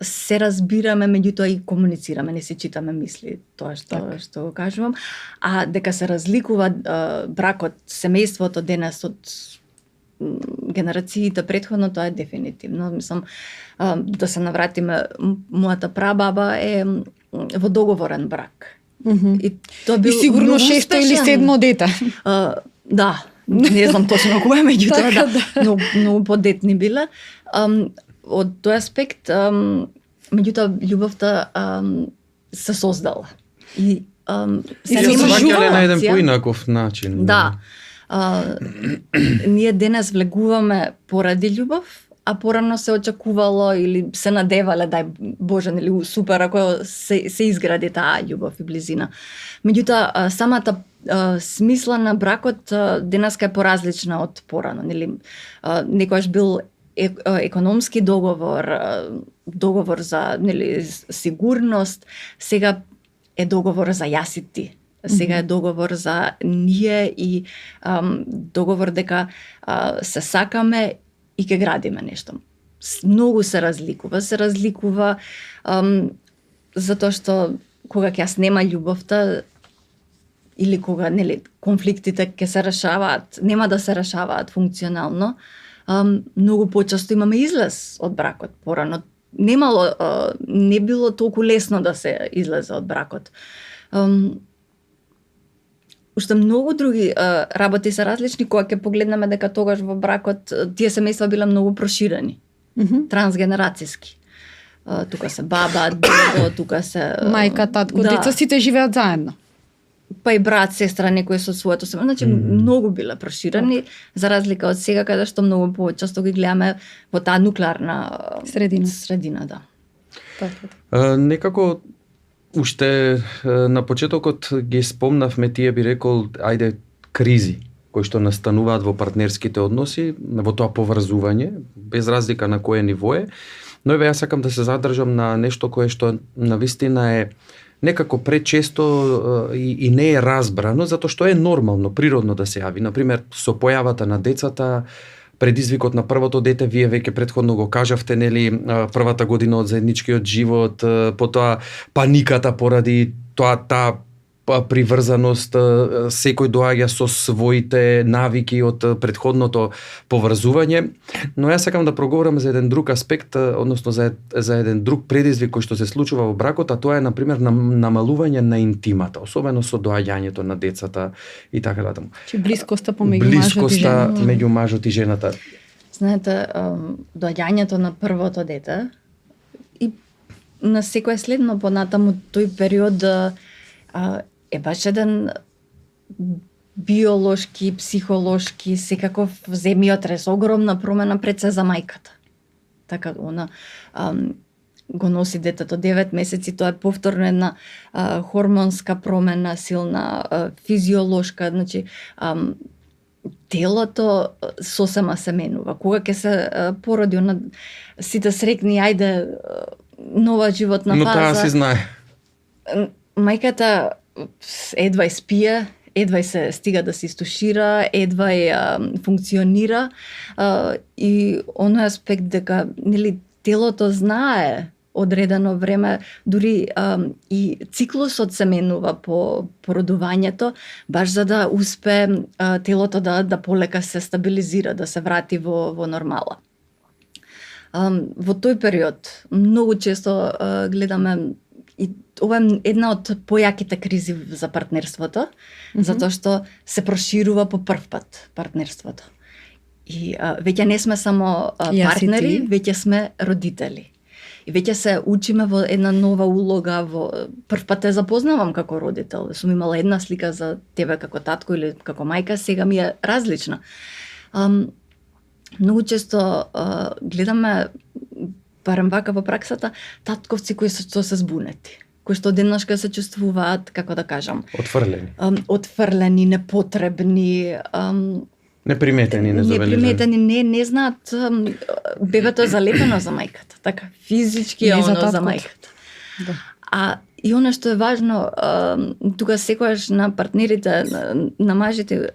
A: се разбираме, меѓутоа и комуницираме, не си читаме мисли, тоа што го кажувам. А дека се разликува бракот, семејството денес од генерациите претходно, тоа е дефинитивно. Мислам, да се навратиме, мојата прабаба е во договорен брак. И тоа бил
B: и сигурно 6 или 7 дете.
A: Да, не знам точно кој, меѓутоа да, многу подетни биле. Од тој аспект, меѓутоа љубовта се создала. И
C: се сваќале на еден поинаков начин.
A: Да. Ние денес влегуваме поради љубов, а порано се очекувало или се надевале, дај Боже, нели супер ако се изгради таа љубов и близина. Меѓутоа, самата смисла на бракот денеска е поразлична од порано, нели? Некојаш бил економски договор, договор за, нели, сигурност, сега е договор за јас и ти. Сега е договор за ние и договор дека се сакаме и ќе градиме нешто. Многу се разликува затоа што кога ќе јас нема љубовта или кога, нели, конфликтите ќе се решаваат, нема да се решаваат функционално, многу почесто имаме излез од бракот. Порано не било толку лесно да се излезе од бракот. Уште многу други работи се различни, кога ќе погледнеме дека тогаш во бракот тие семејства биле многу проширени, трансгенерацијски. Тука се баба, дедо, тука се
B: мајка, татко, деца, сите живеат заедно.
A: Па и брат, сестра, некој со своето семејство, значи многу биле проширени, за разлика од сега каде што многу почесто ги гледаме во таа нуклеарна средина, да.
C: Некако уште на почетокот ги спомнавме, тие би рекол, ајде, кризи кои што настануваат во партнерските односи, во тоа поврзување, без разлика на кое ниво е. Но еве јас сакам да се задржам на нешто кое што навистина е некако пречесто и не е разбрано, затоа што е нормално, природно да се јави. Например, со појавата на децата, предизвикот на првото дете, вие веќе претходно го кажавте, нели, првата година од заедничкиот живот, потоа паниката поради таа приврзаност, секој доаѓа со своите навики од претходното поврзување, но јас сакам да проговорам за еден друг аспект, односно за еден друг предизвик кој што се случува во бракот, а тоа е, например, намалување на интимата, особено со доаѓањето на децата и така натаму.
B: Блискоста помеѓу мажот и жената.
C: Блискоста меѓу мажот и жената.
A: Знаете, доаѓањето на првото дете и на секое следно понатаму тој период е баш еден биолошки, психолошки, секаков земјотрес, огромна промена пред се за мајката. Така, она го носи детето 9 месеци, тоа е повторно една хормонска промена, силна, физиолошка, значи телото сосема се менува. Кога ќе се породи, сите срекни, ајде, нова животна фаза.
C: Но таа си знае.
A: Мајката едва спие, едва се стига да се истушира, едва функционира и оној аспект дека, нели, телото знае одредено време, дури и циклусот се менува по породувањето, баш за да успе телото да полека се стабилизира, да се врати во нормала. Во тој период многу често гледаме, и ова е една од појаките кризи за партнерството, затоа што се проширува по прв пат партнерството. И веќе не сме само партнери, веќе сме родители. И веќе се учиме во една нова улога, прв пат те запознавам како родител. Сум имала една слика за тебе како татко или како мајка, сега ми е различна. Многу често гледаме, барем вака во праксата, татковци кои се збунети, кои што денешка се чувствуваат, како да кажам,
C: Отфрлени,
A: непотребни,
C: неприметени,
A: неприметени, не знаат, бебето е залепено за мајката, така, физички е оно за мајката.
B: Да.
A: А и она што е важно, тука секогаш на партнерите, на мажите,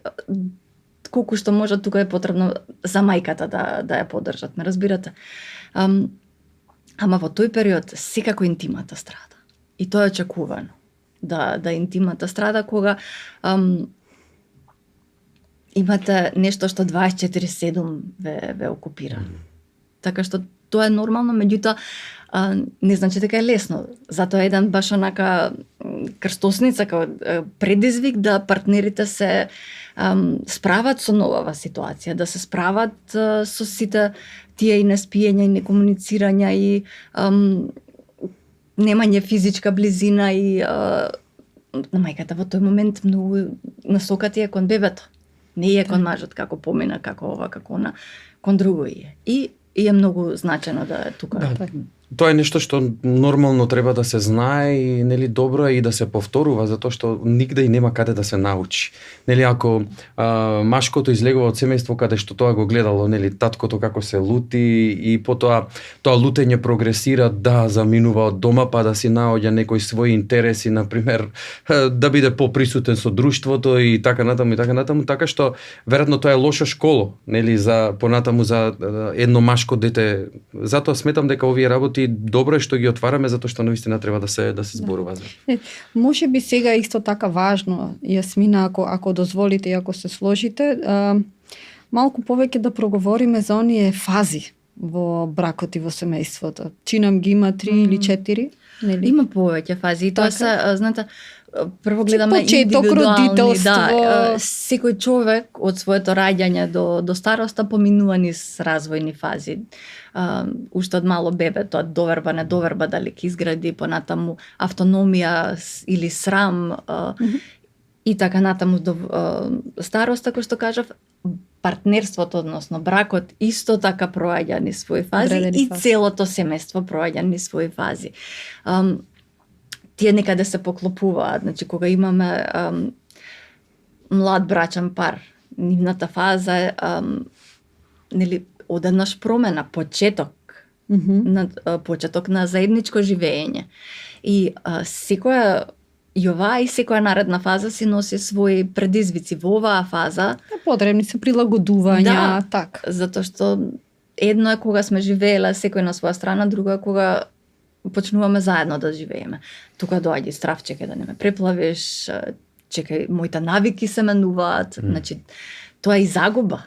A: колку што може, тука е потребно за мајката да ја поддржат, ме разбирате? Ама во тој период секако интимата страда. И тоа е очекувано. Да интимата страда кога имате нешто што 24/7 ве окупира. Така што тоа е нормално, меѓутоа не значи дека е лесно. Затоа еден баш онака крстосница како предизвик да партнерите се справат со новава ситуација, да се справат со сите тие и неспиења и некомуницирања и немање физичка близина и на мајката во тој момент многу насоката е кон бебето. Не е кон мажот како помина, како ова, како она, кон друго е. И е многу значено да е тука.
C: Да. Тоа е нешто што нормално треба да се знае и нели добро е и да се повторува, затоа што нигде и нема каде да се научи. Нели ако машкото излегува од семејство каде што тоа го гледало, нели таткото како се лути и потоа тоа лутење прогресира, да заминува од дома па да си наоѓа некои своји интереси, на пример да биде поприсутен со друштвото и така натаму, така што веројатно тоа е лоша школа, нели за понатаму за едно машко дете. Затоа сметам дека овие работи добро е што ги отвараме, затоа што навистина треба да се зборува.
B: Може би сега исто така важно, Јасмина, ако дозволите и ако се сложите, малку повеќе да проговориме за оние фази во бракот и во семејството. Чинам ги има 3 или 4, нели?
A: Има повеќе фази. Тоа се, знаете, прво гледаме
B: почеток, родителство.
A: Да, секој човек од своето раѓање до староста поминува низ развојни фази. Уште од мало бебето, доверба, недоверба, дали ќе изгради, понатаму автономија или срам, и така натаму до староста, кој што кажав, партнерството, односно бракот, исто така проаѓа низ своји фази и целото семејство проаѓа низ своји фази. Тие некаде се поклопуваат, значи кога имаме млад брачен пар, нивната фаза е нели одеднаш промена, почеток на заедничко живење. И секоја и оваа и секоја наредна фаза си носи своји предизвици. Во оваа фаза
B: потребни се прилагодувања, така.
A: Затоа што едно е кога сме живееле секој на своја страна, друго е кога почнуваме заедно да живееме. Тука доаѓа страв, чекај да не ме преплавиш, чекај, моите навики се менуваат, значи тоа е и загуба.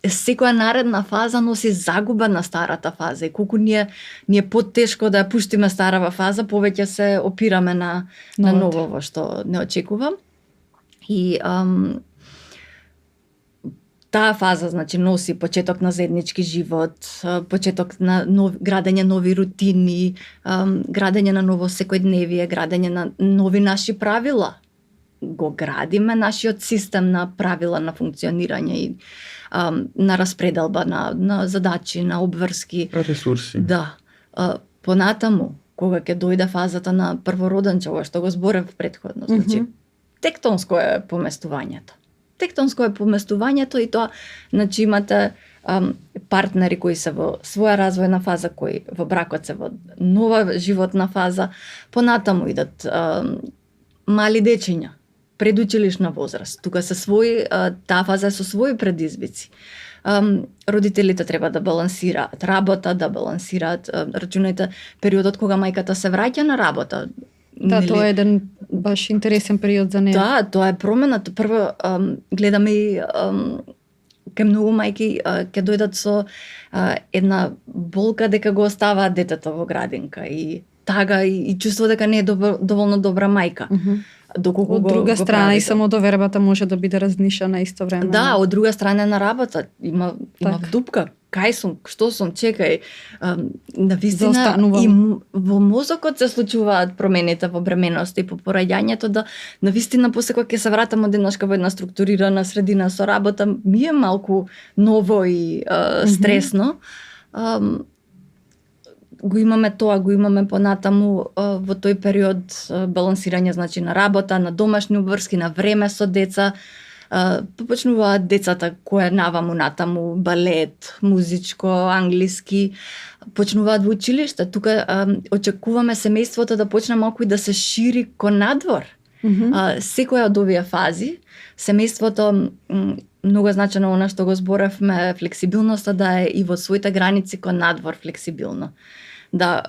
A: Секоја наредна фаза носи загуба на старата фаза и колку ни е потешко да ја пуштиме старава фаза, повеќе се опираме на новово што не очекувам. И таа фаза, значи, носи почеток на заеднички живот, почеток на градење нови рутини, градење на ново секојдневие, градење на нови наши правила. Го градиме нашиот систем на правила на функционирање и на распределба на задачи, на обврски.
C: Ресурси.
A: Да. Понатаму, кога ќе дојде фазата на првороденче, ова што го зборев претходно, значи, тектонско е поместувањето. Тектонско е поместувањето и тоа, значи, имате партнери кои се во своја развојна фаза, кои во бракот се во нова животна фаза, понатаму идат мали дечиња, предучилишна возраст. Тука се таа фаза е со своји предизвици. Родителите треба да балансираат работа, да балансираат, рачунајте периодот кога мајката се враќа на работа.
B: Да, тоа е еден баш интересен период за неа.
A: Да, тоа е промената. Прво гледаме и кај многу мајки ќе дојдат со една болка дека го оставаат детето во градинка и тага и чувство дека не е доволно добра мајка. Доколку
B: од друга страна и самодовербата може да биде разнишана исто време.
A: Да, од друга страна на работа има вдупка. Кај сум, што сум, чекај. Навистина и во мозокот се случуваат промените во бременост и по пораѓањето, да навистина после кога ќе се вратам од еднашка во една структурирана средина со работа, ми е малку ново и стресно. го имаме тоа, го имаме понатаму во тој период балансирање, значи на работа, на домашни обврски, на време со деца. Почнуваат децата кои наваму натаму балет, музичко, англиски, почнуваат во училиште. Тука очекуваме семејството да почне малку и да се шири кон надвор. Секоја од овие фази, семејството многу значено она што го зборевме, флексибилноста да е и во своите граници кон надвор флексибилно. Да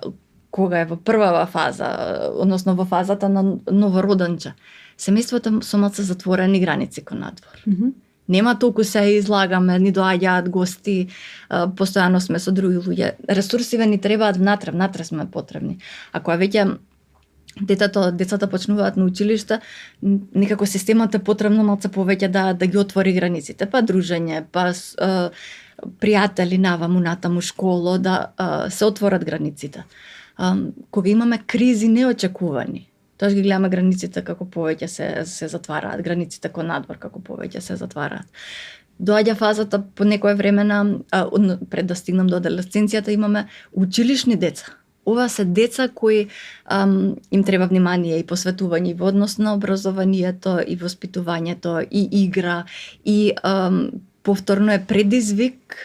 A: кога е во првава фаза, односно во фазата на новороденче, семејството со малку затворени граници кон надвор. Нема толку се излагаме, ни доаѓаат гости, постојано сме со други луѓе. Ресурсиве ни требаат внатре сме потребни. Ако веќе децата почнуваат на училиште, некако системот е потребно малце повеќе да ги отвори границите, па дружење, па пријатели наваму натаму школо, да се отворат границите. Кога имаме кризи неочекувани, тоа ги гледаме границите како повеќе се затвараат, границите кон надвор како повеќе се затвараат. Доаѓа фазата по некое време пред да стигнам до адолесценцијата, имаме училишни деца. Ова се деца кои им треба внимание и посветување во однос на образованието и воспитувањето и игра и повторно е предизвик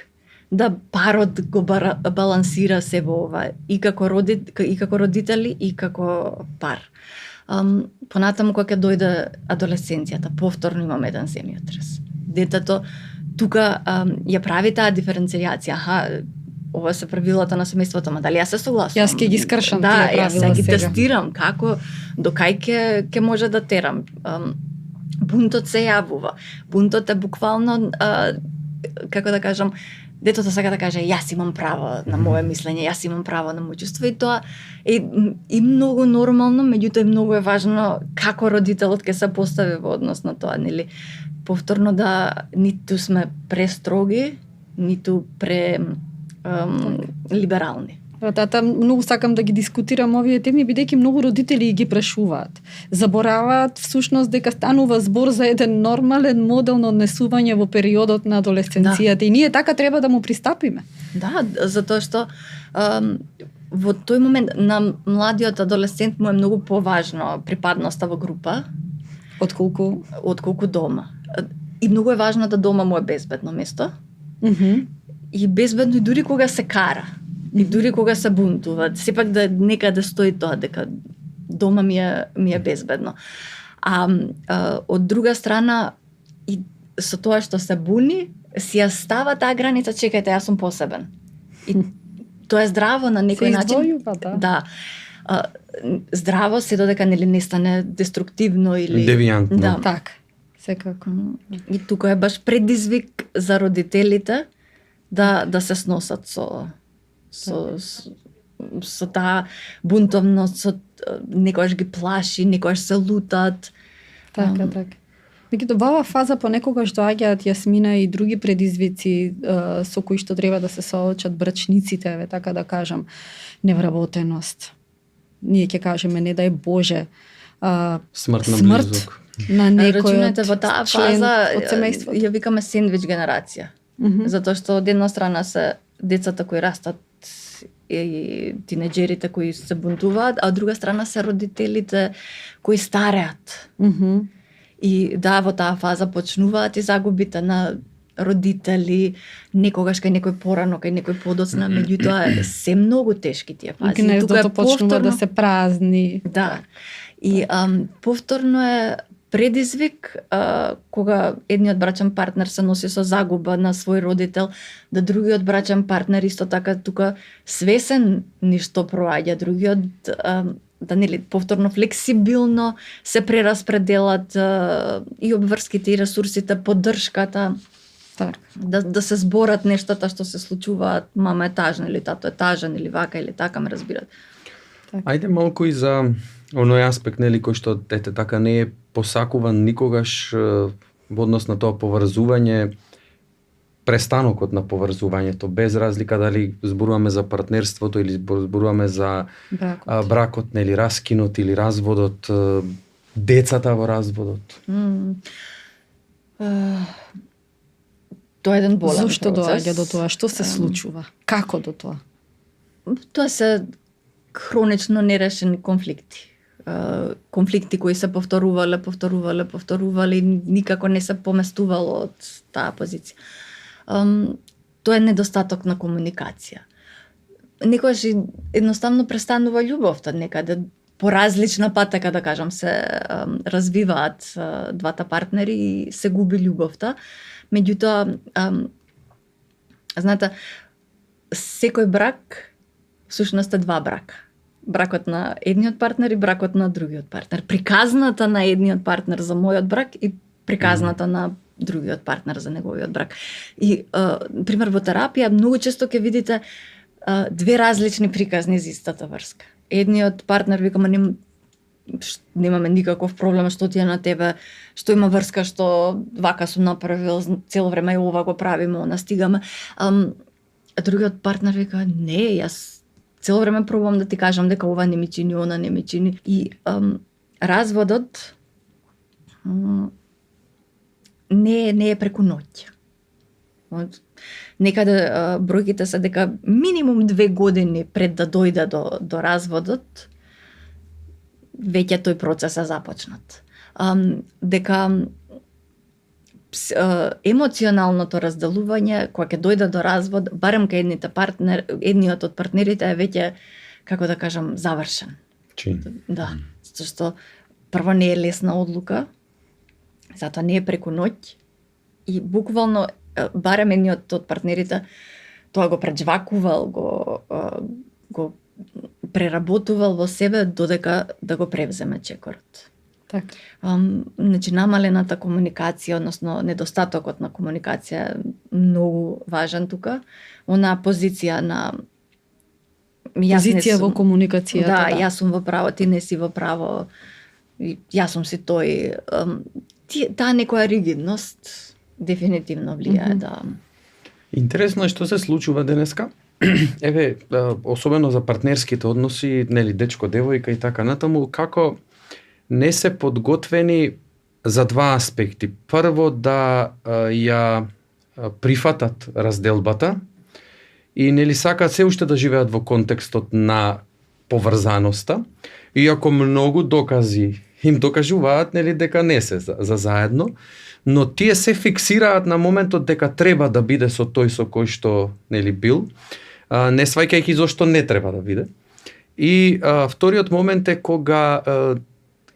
A: да парот го балансира се во ова и како родители и како пар. Понатаму кога ќе дојде адолесценцијата, повторно имаме еден земјотрес. Детето тука ја прави таа диференцијација. Ова се правилата на семејството, ма дали јас се согласувам?
B: Јас ќе ги скршам
A: тие
B: правила сега.
A: Да, јас ги тестирам како до кај ќе може да терам. Бунтот се јавува. Бунтот е буквално како да кажам, детето сака да каже јас имам право на мое мислење, јас имам право на мој чувство, и тоа е и многу нормално, меѓутоа многу е важно како родителот ќе се постави во однос на тоа, нели? Повторно да ниту сме престроги, ниту либерални.
B: Тата, многу сакам да ги дискутирам овие теми, бидејќи многу родители ги прашуваат. Забораваат всушност дека станува збор за еден нормален модел на однесување во периодот на адолесценцијата, и ние така треба да му пристапиме. Да,
A: затоа што во тој момент на младиот адолесцент му е многу поважно припадноста во група отколку дома. И многу е важно да дома му е безбедно место. И безбедно и дури кога се кара, и дури кога се бунтуваат, сепак да некаде стои тоа дека дома ми е безбедно. Од друга страна, и со тоа што се буни, си ја става таа граница, чекајте, јас сум посебен. И тоа е здраво на некој начин.
B: Се издвојува,
A: да. Здраво се додека не стане деструктивно или
C: девијантно.
A: Да.
B: Так, секако.
A: И тука е баш предизвик за родителите да се сносат со таа бунтовност, некојаш ги плаши, некојаш се лутат.
B: Така. Меѓутоа, во оваа фаза понекогаш доаѓаат, Јасмина, и други предизвици со кои што треба да се соочат брачниците, така да кажам, невработеност. Ние ќе кажеме, не дај Боже,
C: смрт на близок.
B: На некој
A: рачунете во таа фаза
B: од семејството.
A: Ја викаме сендвич генерација. Затоа што од една страна се децата кои растат и тинеџерите кои се бунтуваат, а од друга страна се родителите кои стареат. И да, во таа фаза почнуваат и загубите на родители, некогаш кај некој порано, кај некој подоцна, меѓутоа се многу тешки тие фази.
B: Гнездото почнува да се празни.
A: Да. И повторно е предизвик кога едниот брачен партнер се носи со загуба на свој родител, да другиот брачен партнер исто така тука свесен ништо проаѓа, другиот повторно флексибилно се прераспределат и обврските и ресурсите, поддршката.
B: Так.
A: Да се зборат нештата што се случуваат, мама е тажна или тато е тажен или вака или така, ме разбират.
C: Ајде малку и за оној аспект, нели, кој што така не е посакуван никогаш во однос на тоа поврзување, престанокот на поврзувањето, без разлика дали зборуваме за партнерството или зборуваме за бракот, нели, раскинот или разводот, децата во разводот.
A: Тоа е еден болен
B: Зошто
A: процес.
B: доаѓа до тоа? Што се случува? Како до тоа?
A: Тоа се хронично нерешени конфликти. Конфликти кои се повторувале и никако не се поместувало од таа позиција. Тоа е недостаток на комуникација. Некогаш едноставно престанува љубовта, некаде по различна патека, да кажам, се развиваат двата партнери и се губи љубовта. Меѓутоа, знаете, секој брак всушност е два брака. Бракот на едниот партнер и бракот на другиот партнер. Приказната на едниот партнер за мојот брак и приказната на другиот партнер за неговиот брак. И, пример, во терапија многу често ќе видите две различни приказни за истата врска. Едниот партнер вика, немаме никаков проблем, што ти е на тебе, што има врска, што вака сум направил, цело време и ова го правиме, она стигаме. А другиот партнер вика, не, јас цело време пробувам да ти кажам дека ова не ми чини, она не ми чини. И разводот не е преку ноќ. Некаде бројките се дека минимум 2 години пред да дојде до разводот, веќе тој процес е започнат. Дека емоционалното разделување, кога ќе дојде до развод, барем кај едниот од партнерите е веќе, како да кажам, завршен.
C: Чин.
A: Да, зашто прво не е лесна одлука, затоа не е преку ноќ и буквално барем едниот од партнерите тоа го преџвакувал, го преработувал во себе додека да го превземе чекорот.
B: Така.
A: Значи, намалената комуникација, односно недостатокот на комуникација е многу важен тука. Она позиција на
B: позиција во комуникацијата.
A: Да, јас сум во право, ти не си во право. Јас сум си тој. Таа некоја ригидност дефинитивно влијае, да.
C: Интересно е што се случува денеска. Еве, особено за партнерските односи, нели, дечко, девојка и така натаму, како не се подготвени за два аспекти. Прво, да ја прифатат разделбата и нели сакаат се уште да живеат во контекстот на поврзаноста, иако многу докази им докажуваат нели дека не се за заедно, но тие се фиксираат на моментот дека треба да биде со тој со кој што нели бил, не сваќајќи зошто не треба да биде. И вториот момент е кога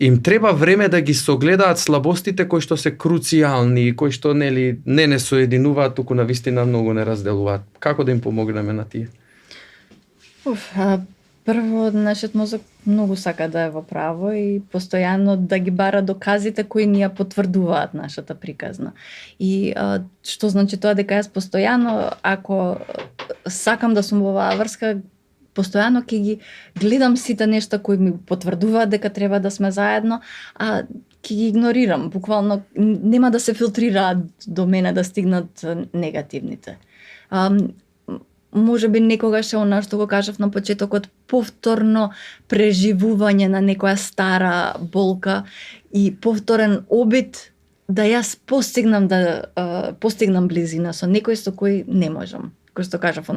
C: им треба време да ги согледаат слабостите кои што се круцијални и кои што нели не соединуваат, туку на вистина многу не разделуваат. Како да им помогнеме на тие?
A: Прво, нашиот мозок многу сака да е во право и постојано да ги бара доказите кои ни ја потврдуваат нашата приказна. И што значи тоа дека јас постојано, ако сакам да сум во оваа врска, постојано ќе ги гледам сите нешта кои ми потврдуваат дека треба да сме заедно, а ќе ги игнорирам. Буквално нема да се филтрираат до мене да стигнат негативните. Може би некогаш е она што го кажав на почетокот, повторно преживување на некоја стара болка и повторен обид да јас постигнам близина со некој со кој не можам. Кој што кажав,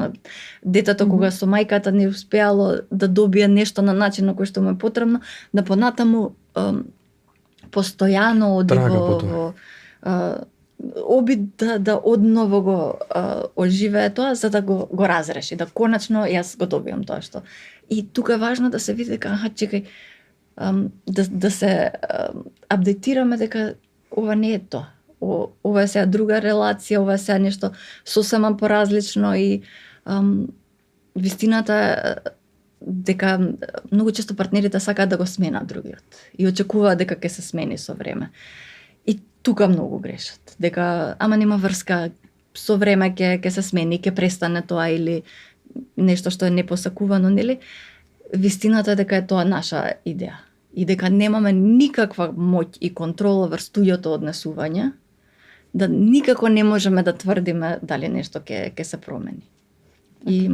A: детето кога со мајката не успеало да добие нешто на начин на кој што му е потребно, да понатаму постојано оди во обид да одново го оживее тоа за да го разреши, да конечно јас го добиам тоа што. И тука е важно да се види дека чекај, да се апдейтираме дека ова не е тоа. Ова е сега друга релација, ова е сега нешто сосема поразлично и вистината е дека многу често партнерите сакаат да го сменат другиот и очекуваат дека ќе се смени со време. И тука многу грешат. Дека ама нема врска, со време ќе се смени, ќе престане тоа или нешто што е непосакувано, нели? Вистината е дека е тоа наша идеја и дека немаме никаква моќ и контрола врз туѓото однесување, да никако не можеме да тврдиме дали нешто ќе се промени. И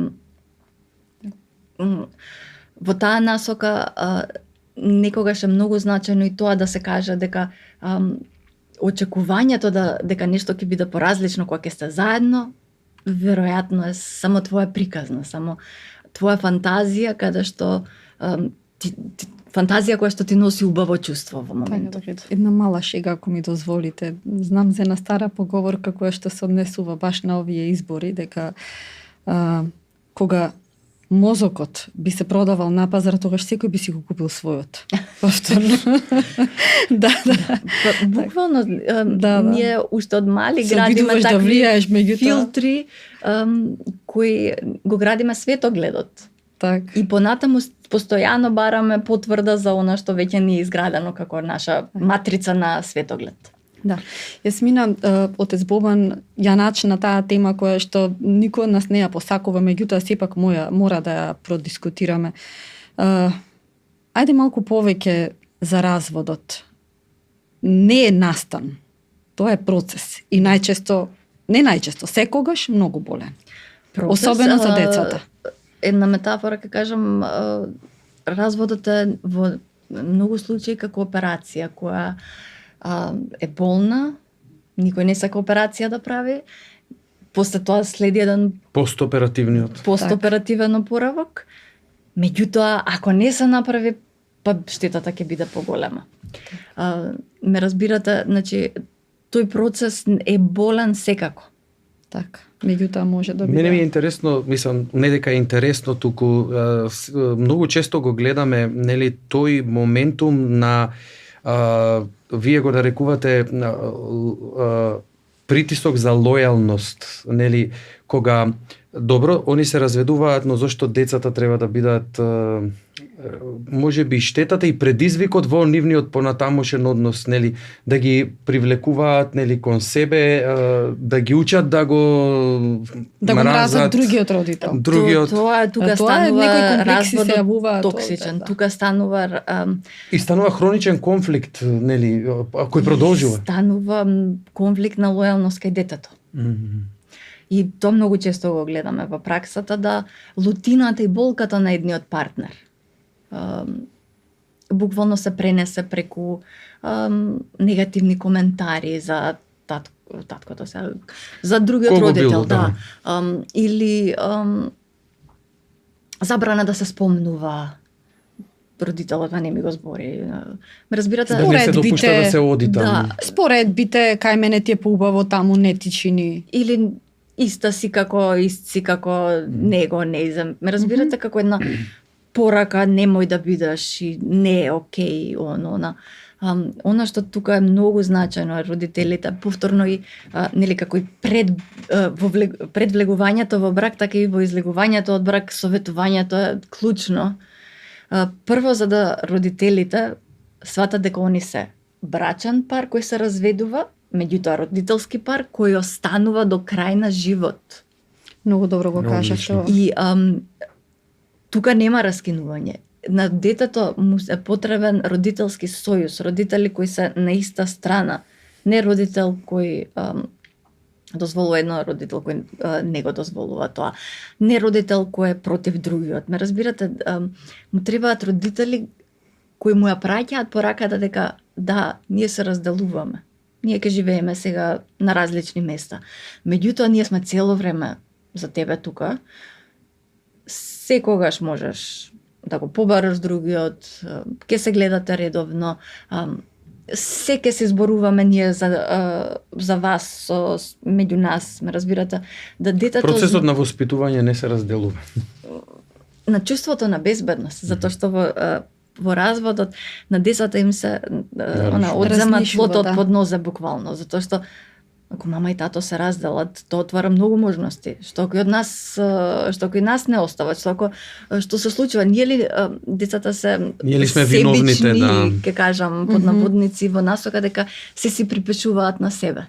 A: во таа насока некогаш е многу значено и тоа да се каже дека очекувањето дека нешто ќе биде поразлично кога ќе сте заедно, веројатно е само твоја приказна, само твоја фантазија каде што фантазија која што ти носи убаво чувство во моментот.
B: Една мала шега, ако ми дозволите. Знам за една стара поговорка која што се однесува баш на овие избори, дека кога мозокот би се продавал на пазар, тогаш секој би си го купил својот. Повторно. Да.
A: Буквално, ние уште од мали
B: се
A: градиме
B: да влијаеш, меѓутоа
A: филтри кои го градиме светогледот.
B: Так.
A: И понатаму постојано бараме потврда за она што веќе ни е изградено како наша матрица на светоглед.
B: Да. Јасмина, отец Бобан ја начина таа тема која што никој од нас не ја посакува, меѓутоа сепак мора да ја продискутираме. Ајде малку повеќе за разводот. Не е настан. Тоа е процес. И секогаш многу болен. Особено за децата.
A: Една метафора, ке кажам, разводот е во многу случаи како операција која е болна, никој не сака операција да прави, после тоа следи еден постоперативен опоравок, меѓутоа, ако не се направи, па штетата ќе биде поголема. Ме разбирате, значи, тој процес е болен секако.
B: Така. Меѓутоа може да биде.
C: Мене ми е интересно, мислам, не дека е интересно, туку многу често го гледаме, нели, тој моментум на вие го нарекувате притисок за лојалност, нели, кога добро, они се разведуваат, но зошто децата треба да бидат може би штетата и предизвикот во нивниот понатамошен однос, нели, да ги привлекуваат, нели, кон себе, да ги учат да го
B: мразат другиот родител.
A: Тоа тука станува разводот токсичен, тука станува
C: и станува хроничен конфликт, нели, кој продолжува.
A: Станува конфликт на лојалност кај детето. И тоа многу често го гледаме во праксата, да лутината и болката на едниот партнер буквално се пренесе преку негативни коментари за таткото се, за другиот родител, да. Или забрана да се спомнува родителот, не ми го збори. Ме разбирате?
C: Да не се допушта да се оди таму.
A: Да.
B: Споредбите, кај мене ти е поубаво, таму не ти чини.
A: Или ист си како него, не. Ме разбирате, како една порака, немој да бидеш и не е окей, она што тука е многу значајно, родителите повторно и нели како и пред влегувањето во брак, така и во излегувањето од брак, советувањето е клучно. Прво, за да родителите сватат дека они се брачен пар кој се разведува, меѓутоа родителски пар кој останува до крај на живот.
B: Многу добро го кажаш.
A: И тука нема раскинување. На детето му е потребен родителски сојуз, родители кои се на иста страна, не родител кој дозволува едно, родител кој не го дозволува тоа, не родител кој е против другиот. Ме разбирате, му требаат родители кои му ја праќаат пораката дека да, ние се разделуваме. Ние ќе живееме сега на различни места. Меѓутоа, ние сме цело време за тебе тука. Секогаш можеш да го побараш другиот, ќе се гледате редовно, се ќе се зборуваме ние за вас, меѓу нас, ме разбирате, да детето...
C: Процесот на воспитување не се разделува.
A: На чувството на безбедност, затоа што во разводот на децата им се одземат плотот под нозе буквално, затоа што ако мама и тато се разделат, тоа отвара многу можности. Што кој нас не остават, што се случува, ние ли децата се
C: виновните, да,
A: ќе кажам под наводници во насока дека се си припишуваат на себе.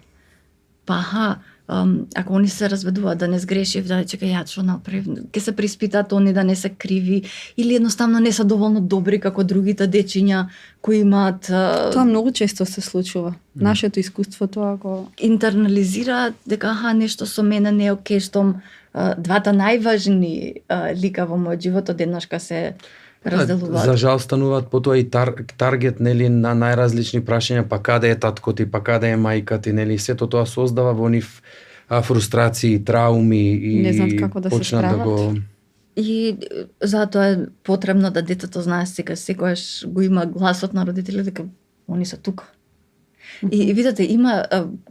A: Па ако они се разведуваат, да не сгрешив, да чекај ја што направив, ќе се приспитаат они да не се криви или едноставно не се доволно добри како другите дечиња кои имаат
B: Тоа многу често се случува. Нашето искуство тоа го
A: интернализираат дека нешто со мене не е окей, штом двата најважни лика во мојот живот одеднашка се разделуваат.
C: За жал стануваат потоа и таргет, нели, на најразлични прашања, па каде е таткот ти, па каде е мајка ти, нели, сето тоа создава во нив фрустрации, трауми и
B: не знаат како да
C: почнат да го...
A: И затоа е потребно да детето знае секогаш го има гласот на родителите дека они се тука. И видите, има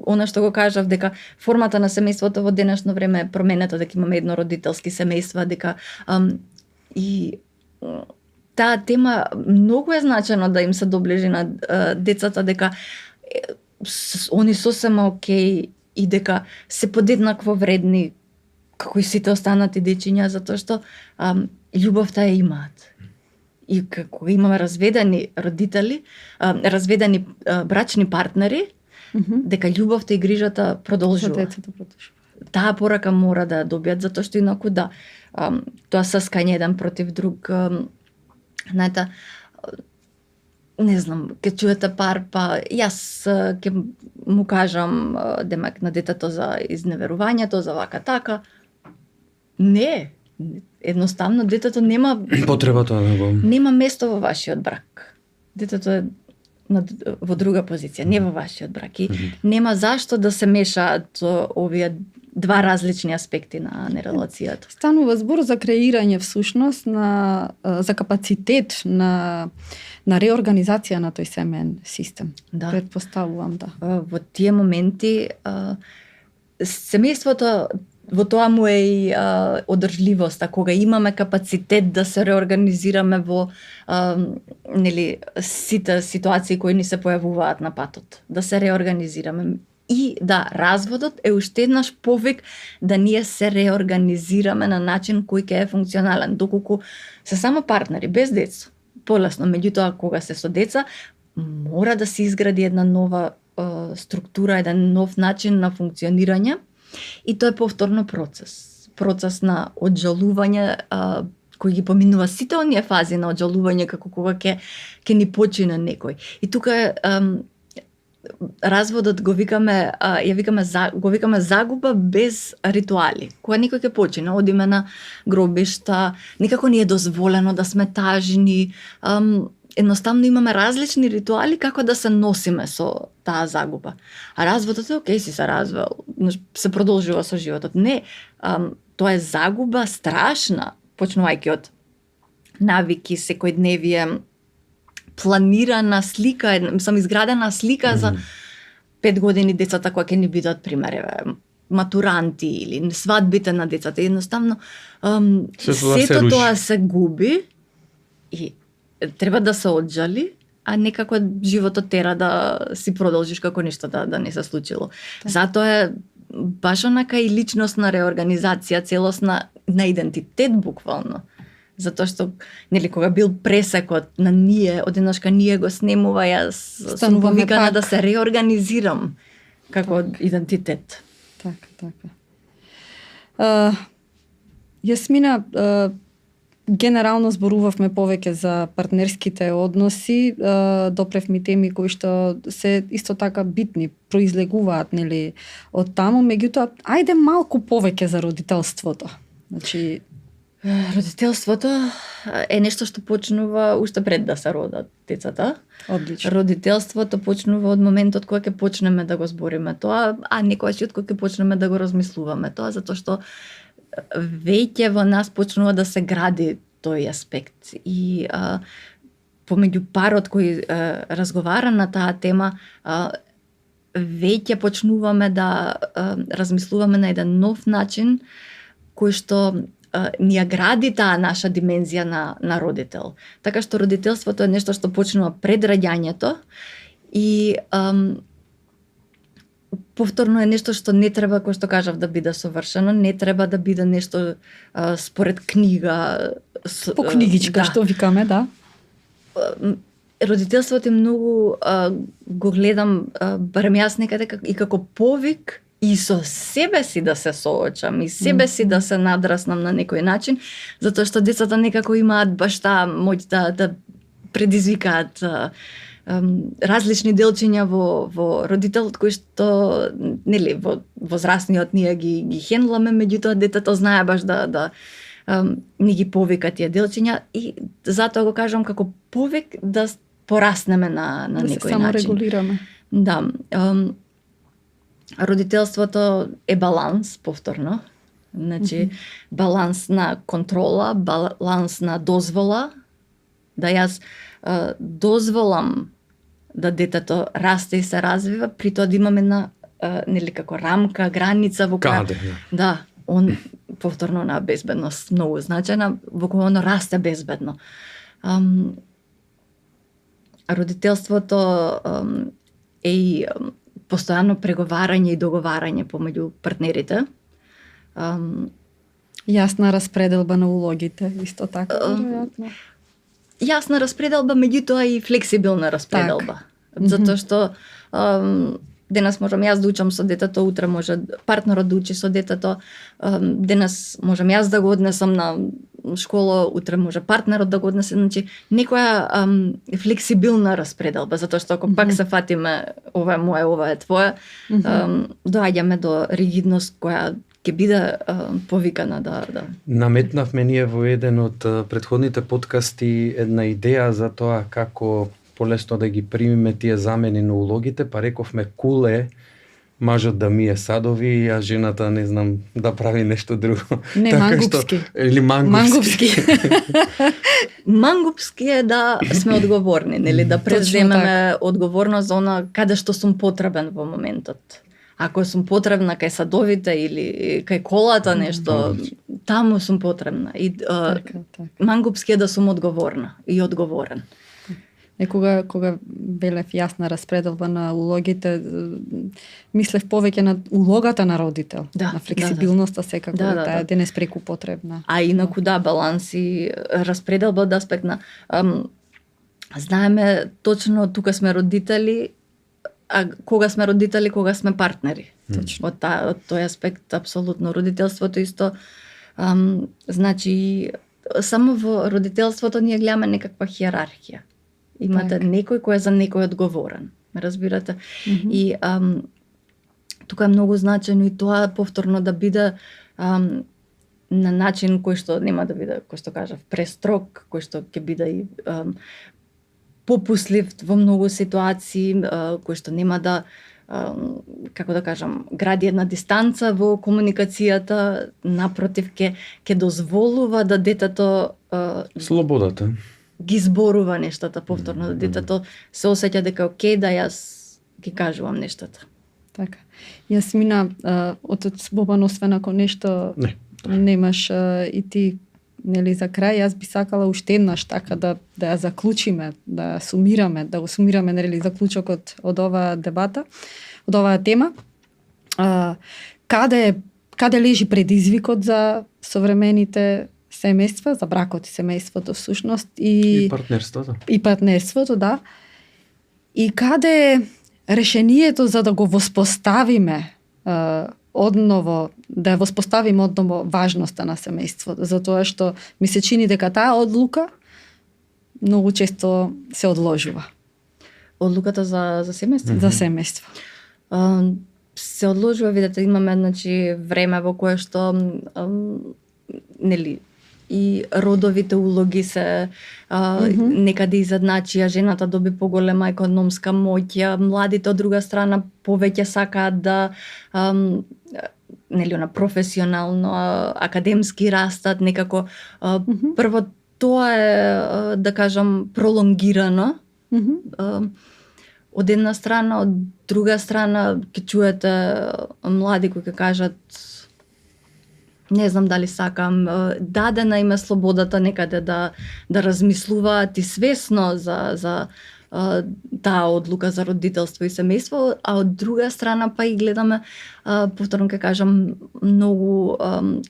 A: она што го кажав дека формата на семејството во денешно време е променета, дека имаме еднородителски семејства, дека и таа тема многу е значено да им се доближи на децата, дека они сосема окей и дека се подеднакво вредни како и сите останати дечиња, затоа што љубовта ја имаат. И како имаме разведени родители, разведени брачни партнери, дека љубовта и грижата продолжува.
B: За децата продолжува.
A: Таа порака мора да ја добијат, затоа што инаку тоа саскање еден против друг, знаете, не знам, ке чуете пар, па јас ќе му кажам демек на детето за изневерувањето, за вака така. Не, едноставно детето нема
C: потребата да го
A: нема место во вашиот брак. Детето е во друга позиција, не во вашиот брак. И нема зашто да се мешаат овие два различни аспекти на релацијата.
B: Станува збор за креирање всушност за капацитет на реорганизација на тој семеен систем.
A: Да.
B: Предпоставувам, да.
A: Во тие моменти семејството во тоа му е и одржливоста, кога имаме капацитет да се реорганизираме во нели сите ситуации кои ни се појавуваат на патот, да се реорганизираме. И да, разводот е уште еднаш повик да ние се реорганизираме на начин кој ќе е функционален, доколку се само партнери без деца. Полесно, меѓутоа кога се со деца, мора да се изгради една нова структура, еден нов начин на функционирање. И тоа е повторно процес на оджалување кој ги поминува сите оние фази на оджалување како кога ќе ни почине некој. И тука разводот го викаме загуба без ритуали. Кога некој ќе почине, одиме на гробишта, никако не е дозволено да сме тажни, едноставно имаме различни ритуали како да се носиме со таа загуба. А разводот е окей, си се развел, се продолжува со животот. Не, тоа е загуба страшна, почнувајќи од навики, секојдневие, планирана слика, изградена слика за 5 години децата кои ќе ни бидат пример, матуранти или свадбите на децата. Едноставно, сето тоа се губи и треба да се оджали, а некако животот тера да си продолжиш како ништо да не се случило. Затоа е баш онака и личностна реорганизација, целосна на идентитет буквално. Затоа што нели кога бил пресекот на ние, одеднашка ние го снемува, јас сум повикана да се реорганизирам како идентитет.
B: Така. Јасмина, генерално зборувавме повеќе за партнерските односи, допревме теми кои што се исто така битни, произлегуваат нели од таму, меѓутоа ајде малку повеќе за родителството. Значи
A: родителството е нешто што почнува уште пред да се родат децата.
B: Одлично.
A: Родителството почнува од моментот кога ќе почнеме да го збориме тоа, а некојаш и од кога ќе почнеме да го размислуваме тоа, затоа што веќе во нас почнува да се гради тој аспект. И помеѓу парот кој разговара на таа тема, веќе почнуваме да размислуваме на еден нов начин кој што ни ја гради таа наша димензија на родител. Така што родителството е нешто што почнува пред раѓањето и повторно е нешто што не треба, кој што кажав, да биде совршено, не треба да биде нешто според книга.
B: По книгичка, што викаме, да.
A: Родителството е многу, го гледам, барем јас некаде и како повик и со себе си да се соочам, и себе си да се надраснам на некој начин, затоа што децата некако имаат баш таа моќ да предизвикаат различни делчиња во родителот кои што нели во возрастниот ние ги хендламе, меѓутоа детето знае баш да ни ги повика тие делчиња и затоа го кажам како повик да пораснеме на некој начин. Да се
B: саморегулираме.
A: Да. Родителството е баланс, повторно. Значи, баланс на контрола, баланс на дозвола, да јас дозволам да детето расте и се развива, при тоа да имаме една нели како рамка, граница во која
C: Каде?
A: да, он повторно на безбедност многу значена, во која оно расте безбедно. Родителството е и постојано преговарање и договарање помеѓу партнерите.
B: Јасна распределба на улогите, исто така, веројатно.
A: Јасна распределба, меѓутоа и флексибилна распределба. Затоа што денес можам јас да учам со детето, утре може партнерот да учи со детето, денес можам јас да го однесам на школа, утре може партнерот да го однесе, значи некоја флексибилна распределба, затоа што ако пак се фатиме ова е моје, ова е твое, доаѓаме до ригидност која ќе биде повикана да.
C: Наметнавме ние во еден од претходните подкасти една идеја за тоа како полесно да ги примиме тие замени на улогите, па рековме куле мажот да мие садови, а жената не знам да прави нешто друго.
B: Не,
C: така
B: мангупски.
C: Или мангупски.
A: Мангупски е да сме одговорни, нели, да преземеме одговорност за она каде што сум потребен во моментот. Ако сум потребна кај садовите или кај колата нешто, таму сум потребна. И мангупски е да сум одговорна и одговорен.
B: Кога белев јасна распределба на улогите, мислев повеќе на улогата на родител, на флексибилноста секако, таа е денес преку потребна.
A: А инаку баланс и распределба од аспект на знаеме точно тука сме родители, а кога сме родители, кога сме партнери. Точно. Од тој аспект апсолутно родителството исто значи само во родителството ние гледаме некаква хиерархија. Имате некој кој е за некој одговорен. Разбирате? И тука е многу значено и тоа повторно да биде на начин кој што нема да биде, кој што кажав, престрог, кој што ќе биде и попуслив во многу ситуации, кој што нема да како да кажам, гради една дистанца во комуникацијата, напротив ќе дозволува да детето
C: слободата
A: ги зборува нештата повторно, да детето се осеќа дека окей да јас ги кажувам нештата.
B: Така. Јасмина, отец Бобан, освен ако нешто немаш и ти, нели, за крај, јас би сакала уште еднаш така да ја заклучиме, да го сумираме, нели, заклучокот од оваа дебата, од оваа тема. Каде лежи предизвикот за современите семејства, за бракот и семејството всушност и
C: партнерството.
B: И партнерството, да. И каде е решението за да го воспоставиме одново, да ја воспоставиме одново важноста на семејството, затоа што ми се чини дека таа одлука многу често се одложува.
A: Одлуката за семејство?
B: За семејство.
A: Се одложува, видете, имаме значи време во кое што нели и родовите улоги се некаде изедначија, жената доби поголема економска моќ, младите од друга страна повеќе сакаат да нели на професионално, академски растат, некако прво тоа е да кажам пролонгирано. Од една страна, од друга страна ќе чуете млади кои ќе кажат не знам дали сакам, дадена им е слободата некаде да размислуваат и свесно за таа одлука за родителство и семејство, а од друга страна па и гледаме, повторно ќе кажам, многу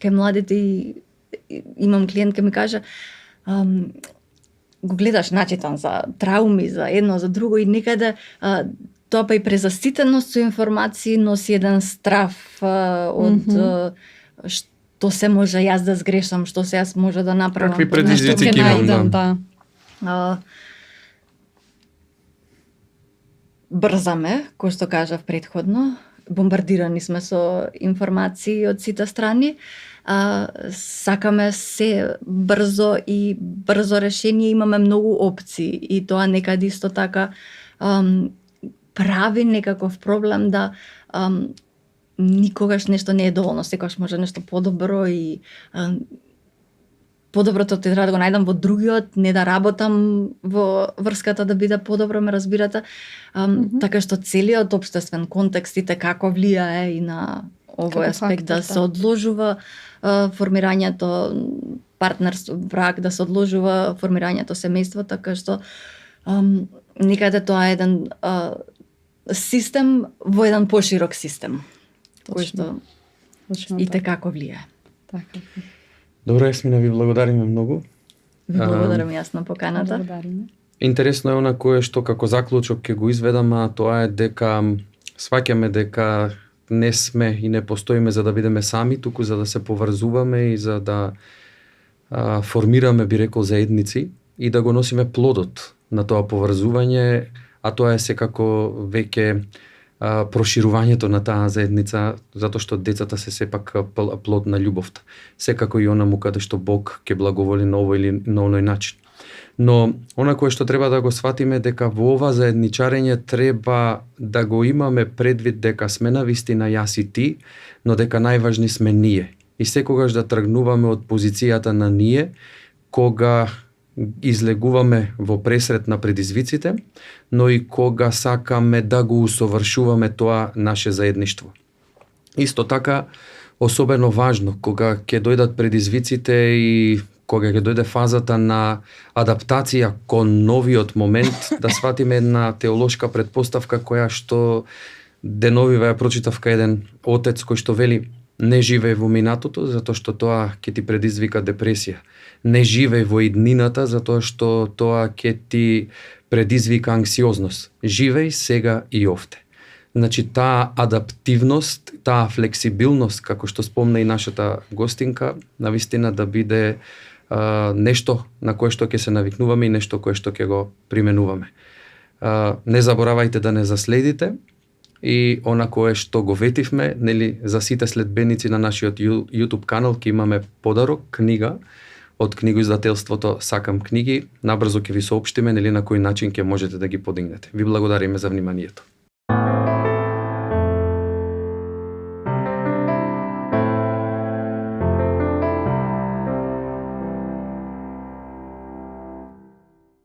A: кај младите и имам клиент ке ми каже, го гледаш начитан за трауми, за едно, за друго и некаде тоа па и презаситеност со информации носи еден страф од што се може јас да сгрешам, што се јас може да направам.
C: Какви предизвици имам,
B: да.
A: Брзаме, кој што кажав претходно, бомбардирани сме со информации од сите страни, сакаме се брзо и брзо решение, имаме многу опции и тоа некаде исто така прави некаков проблем да никогаш нешто не е доволно, секогаш може нешто подобро и подоброто ти треба да го најдам во другиот, не да работам во врската да биде подобро, ме разбирате. Така што целиот општествен контекст и како влијае и на овој аспект да се одложува формирањето партнерство, брак, да се одложува формирањето семејство, така што некаде тоа е еден систем во еден поширок систем, кој што и како влијае.
B: Така.
C: Добро, Јасмина, ви благодариме многу.
A: Ви благодарам јас на поканата.
C: Интересно е она кое што како заклучок ќе го изведам, а тоа е дека сваќаме дека не сме и не постоиме за да бидеме сами, туку за да се поврзуваме и за да формираме, би рекол, заедници и да го носиме плодот на тоа поврзување, а тоа е секако веќе проширувањето на таа заедница, затоа што децата се сепак плод на љубовта. Секако и онаму каде што Бог ќе благоволи на овој или на оној начин. Но она кое што треба да го сватиме дека во ова заедничарење треба да го имаме предвид дека сме на вистина јас и ти, но дека најважни сме ние. И секогаш да тргнуваме од позицијата на ние, кога излегуваме во пресрет на предизвиците, но и кога сакаме да го усовршуваме тоа наше заедништво. Исто така, особено важно, кога ќе дојдат предизвиците и кога ќе дојде фазата на адаптација кон новиот момент, да сватиме една теолошка предпоставка која што деновива ја прочитав кај еден отец кој што вели: не живеј во минатото, затоа што тоа ќе ти предизвика депресија. Не живеј во иднината, затоа што тоа ќе ти предизвика анксиозност. Живеј сега и овде. Значи, таа адаптивност, таа флексибилност, како што спомна и нашата гостинка, навистина да биде нешто на кое што ќе се навикнуваме и нешто кое што ќе го применуваме. Не заборавајте да не заследите и она кое што го ветивме, нели, за сите следбеници на нашиот YouTube канал ќе имаме подарок, книга од книгоиздателството Сакам книги. Набрзо ќе ви соопштиме нели на кој начин ќе можете да ги подигнете. Ви благодариме за вниманието.